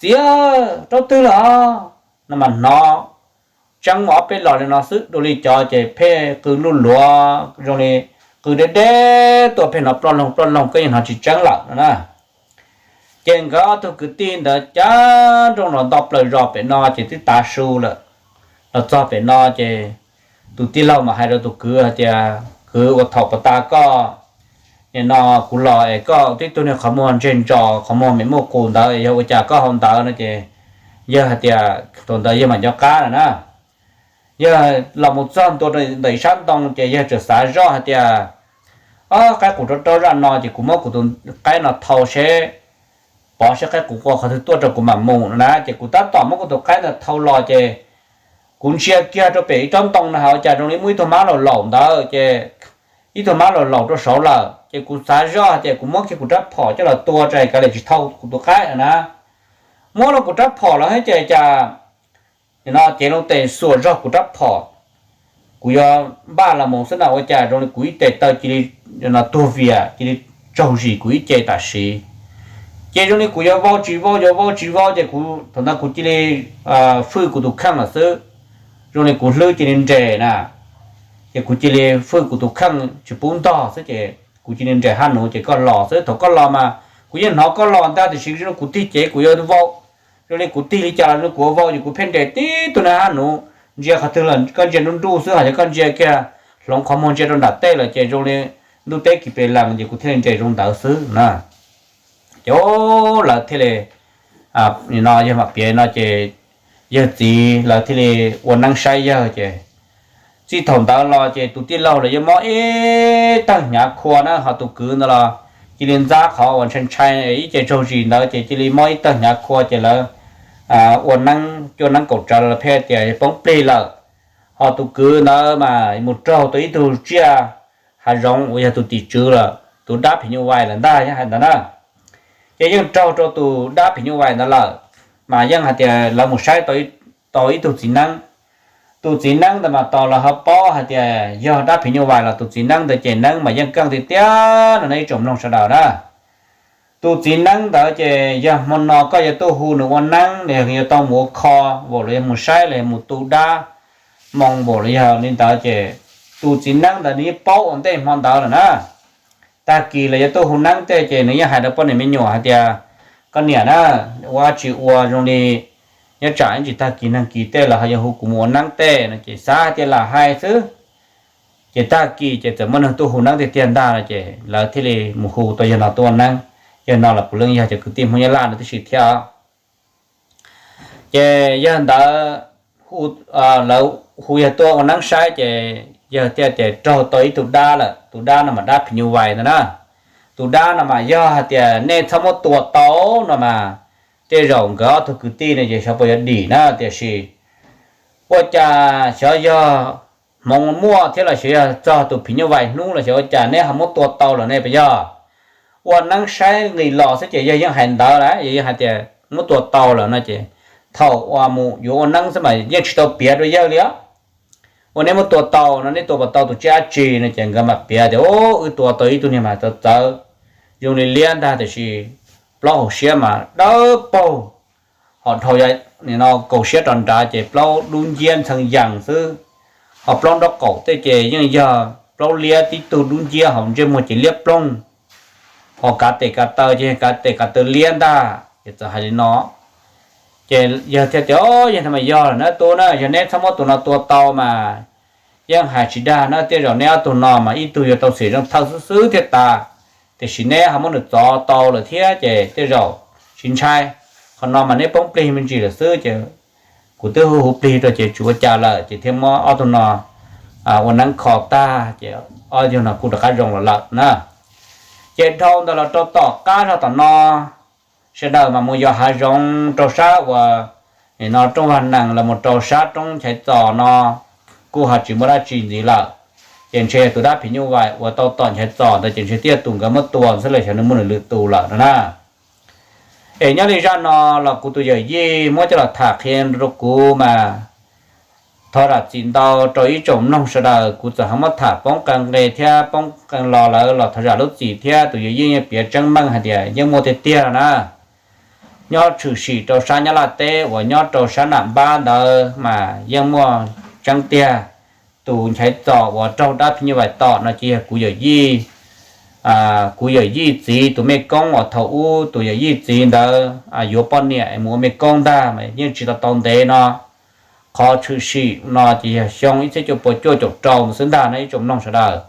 Txiv, rau twg los? No mas hnov tseeb ob peb los li no xwb, dua li cov ces pheej qw luj luav zoo li qw deb deb tuaj pheej hnov ploj loog ploj loog koj yeej hnov tsis tseeb lawm no na. Ces nkawd ob tug kwv tij ntawd ceev nrooj los nto plaws zos pem no ces twb tav su lawm. Los txog pem no ces tus tij laug mas hais rau tus kwv hais tias kwv, ua thaum puag ta koj, no kuv los es koj tib tug niag qhov muag ntseg ntsos qhov muag me muaj qus ntawd yog ua cas koj hau ntawd no ces yawg hais tias thaum ntawd yawg mam nco qab lawm na. Yawg los mus txog ntua ntawm ib sab ntoo ces yawg txawm xav zoj hais tias, o, qaib qus rau rau zaj no ces kuv muab kuv tus qaib no thau seb pov seb qaib qus qua qhov twg tuaj rau kuv mam mus no na. Ces kuv tab tom muab kuv tus qaib ntawd thau los ces kuv ntsia kiag rau pem ib tsob ntoo no hais ua cas zoo li muaj ib tug mab laus laus ntawd ces ib tug mab laus laus rau saud lawm ces kuv xav zoj hais tias kuv muab kiag kuv rab phom coj los tua tso kav liam tsis thau kuv tus qaib no na. Muab los kuv rab phom los thiab ces cas no cev loo tes xuas zog kuv rab phom, kuv yuav npaj los mus xwb na ua cas zoo li kuv ib tes taw cia li no tuag vias cia li tsaug zis kuv ib ce tam sim. Ces zoo li kuv yuav vau tsis vau yuav vau tsis vau ces kuv thaum ntawd kuv cia li fwj kuv tus kheej lawm xwb. Zoo li kuv hlwb cia li nres na, ces kuv cia li fwj kuv tus kheej tsis pub ntog xwb ces kuv cia li nres hab nuv ces koj los xwb. Thaum koj los mas kuv yeej hnov koj los ntag tiam sis zoo li kuv tig cev kuv yuav vau, zoo li kuv tig li cas los kuv yuav vau ces kuv pheej nres tib tug niag hab nuv ntsia qhov twg los koj ntsia nruj nruj xwb, ho yog koj ntsia kiag hloov qhov muag ntsia rau nram tej lawm ces zoo li ntuj teb kis pes lees ces kuv thiaj li nres zoo ntawd xwb na. Ces lawv thiaj li, no yawg mam piav no ces yawg txiv lawv thiaj li ua neeb saib yawg ces txij thaum ntawd los ces tus tij laug los yeej mob ib tawg hnyav khua na, ho tus kwv ntawd los cia li ntxab qhov uas ntshai ntshai ib ce tsaug zis ntawd ces cia li mob ib tawg hnyav khua ces lawv ua neeb cua neeb kaum tsawv los pheej tias poob plig lawm. Ho tus kwv ntawd mas mus raug tau ib tug tsiaj hav zoov uas yog tus tim tswv lawm, tus dab phim nyuj vais lawm ntag yeej hais ntawd na. Ces yeej raug rau tus dab phim nyuj vais ntawd lawm, mas yeej hais tias lawv mus saib tau ib tug txiv neeb. Tus txiv neeb ntawd mas tos lawv ho paub hais tias yog dab phim nyuj vais los tus txiv neeb ntawd ces neeb mas yeej keej tiag tiag no nej ib tsoom mloog sawv daws na. Tus txiv neeb ntawd ces yog hmo no koj yuav tuaj hu nws ua neeb los yog yuav tau mus ua kho, vaum los yog mus saib los yog mus tu dab moo vaum los yog li ntawd ces tus txiv neeb ntawd nws yeej paub ua ntej hmo ntawd lawm na. Tag kis los yuav tuaj hu neeb tej ces nws yeej hais rau poj niam me nyuam hais tias, koj niam na, ua dab tsi ua zoo li nyob tsam ib ntsis tag kis neeg kis tej los ho yuav hu kuv mus ua neeb tej no ces xav hais tias lam hais xwb. Ces tag kis ces txawm muaj neeg tuaj hu neeb tiag tiag ntag no ces lawv thiaj li mus hu tau yawg no tuaj ua neeb. Yawg no los puav leej yog cov kwv tij Hmoob Nyab Laj no tib si thiab. Ces yawg ntawd, lawv hu yawg tuaj ua neeb saib ces yawg thiaj tias raug tau ib tug dab lawm, tus dab no mas dab phim nyuj vais ntawd na. Tus dab no mas yog hais tias nej txhob muab tua tau no mas tej zaum nkawd ob tug kwv tij no ces xyov puas yuav dim na, tiam sis ua cas xyov yog hmoov muaj thiab los xyov yog txog tus phim nyuj vais hnub los xyov ua cas neb ho muab tua tau lawm ne puas yog? Ua neeb saib nqis los xwb ces yawg yeej hais ntawd lawm, yawg yeej hais tias muab tua tau lawm no ces thaum uas mus yuav ua neeb xwb mas yeej tsis tau piav rau yawg li os. Ua neb muab tua tau no neb tua puas tau tus tsiaj dab tsi no ces nkawd mam piav tias, wb tua tau ib tug niag mas txawv txawv zoo li liab ntag tiam sis plaub hau siab mas dawb paug, ho dhau kaum siab rau nrad ces plaub dub nciab ntxhee yees xwb, ho plaub nraub qaum tej ces yeej yog plaub liab tib tug dub nciab hauv ntsej muag ces liab ploog, ho kav tes kav taw ces kav tes kav taw liab ntag, ces txawm hais li no. Ces yawg thiaj tias, Yog thaum mas yog lawm na tub na, yog neb txhob muab tus no tua tau mas yeej hais tsis dag na, tej zaum neb ob tug no mas ib tug yuav tau xim zoo thawj xwb xwb thiaj tas, tiam sis neb ho muab nws txov tau lawm thiab ces tej zaum tsis ntshai. Qhov no mas neb poob plig me ntsis lawm xwb ces kuv twb hu hu plig rau ces tsis ua cas lawm ces thiaj muab ob tug no ua neeb kho tag ces ob tug no kuj rov qab zoo los lawm na. Ces dhau ntawd los rau tom qab zog tom no, sawv daws mas mus yos hav zoov rau sab uas no rooj vag nees los mus rau sab roob Nchaiv Txos no kuj ho tsis muaj dab tsi ntxiv lawm. Ces ntshe yog tus dab phim nyuj vais uas tau tom Nchaiv Txos ntawd ces ntshe thiaj tus nkawd muab tua xwb los xyov nws muaj nws lwm tus lawm no na. Es nyob li zaj no los kuv tus yawm yij muab coj los tham qhia rau kuv mas thov zam txim ntau rau ib tsoom mloog sawv daws, kuv txawm ho muab tham poob qee nqe thiab poob qee lo lawm los thov zam lub txim thiab. Tus yawm yij yeej piav tseeb meej hais tias yeej muaj tiag tiag no na. Nyob tshwm sim rau sab Nyab Laj teb uas nyob rau sab Nam Npab ntawd mas yeej muaj tseeb tiag. Tus Nchaiv Txos uas raug dab phim nyuj vais tom no ces yog kuv yawm yij, kuv yawm yij txiv tus mej koob uas thaum ub tus yawm yij txiv ntawd yuav poj niam mus ua mej koob ntag mas yeej tsis tau tau ntev no. Qhov tshwm sim no ces yog xyoo ib txhiab cuaj puas cuaj caum rau ntawd xwb ntag no ib tsoom mloog sawv daws.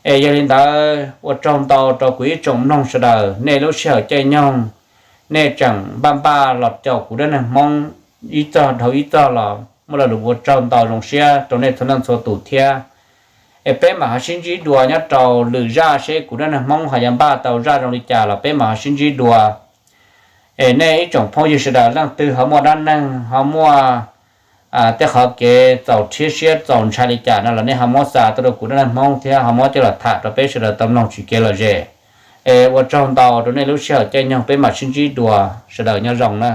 Es yog li ntawd ua tsaug ntau rau kuv ib tsoom mloog sawv daws, nej lub sij hawm caij nyoog nej tseem npaj npaj los caum kuv dab neeg Hmoob ib txog dhau ib txog los muaj lo lus ua tsaug ntau zoo siab rau nej txhua leej txhua tus thiab. Es peb mam ho sib ntsib dua nyob rau lwm zaj seb kuv dab neeg Hmoob ho yuav npaj tau zaj zoo li cas los peb mam ho sib ntsib dua. Es nej ib tsoom phooj ywg sawv daws leej twg ho muaj dab neeg ho muaj tej qhov kev txaus rhiab siab txaus ntshai li cas no los nej ho muab xa tuaj rau kuv dab neeg Hmoob thiab ho muab coj los tham rau peb sawv daws tau mloog tsis kev lom zem. Es ua tsaug ntau rau nej lub sij hawm caij nyoog, peb mam sib ntsib dua, sawv daws nyob zoo na.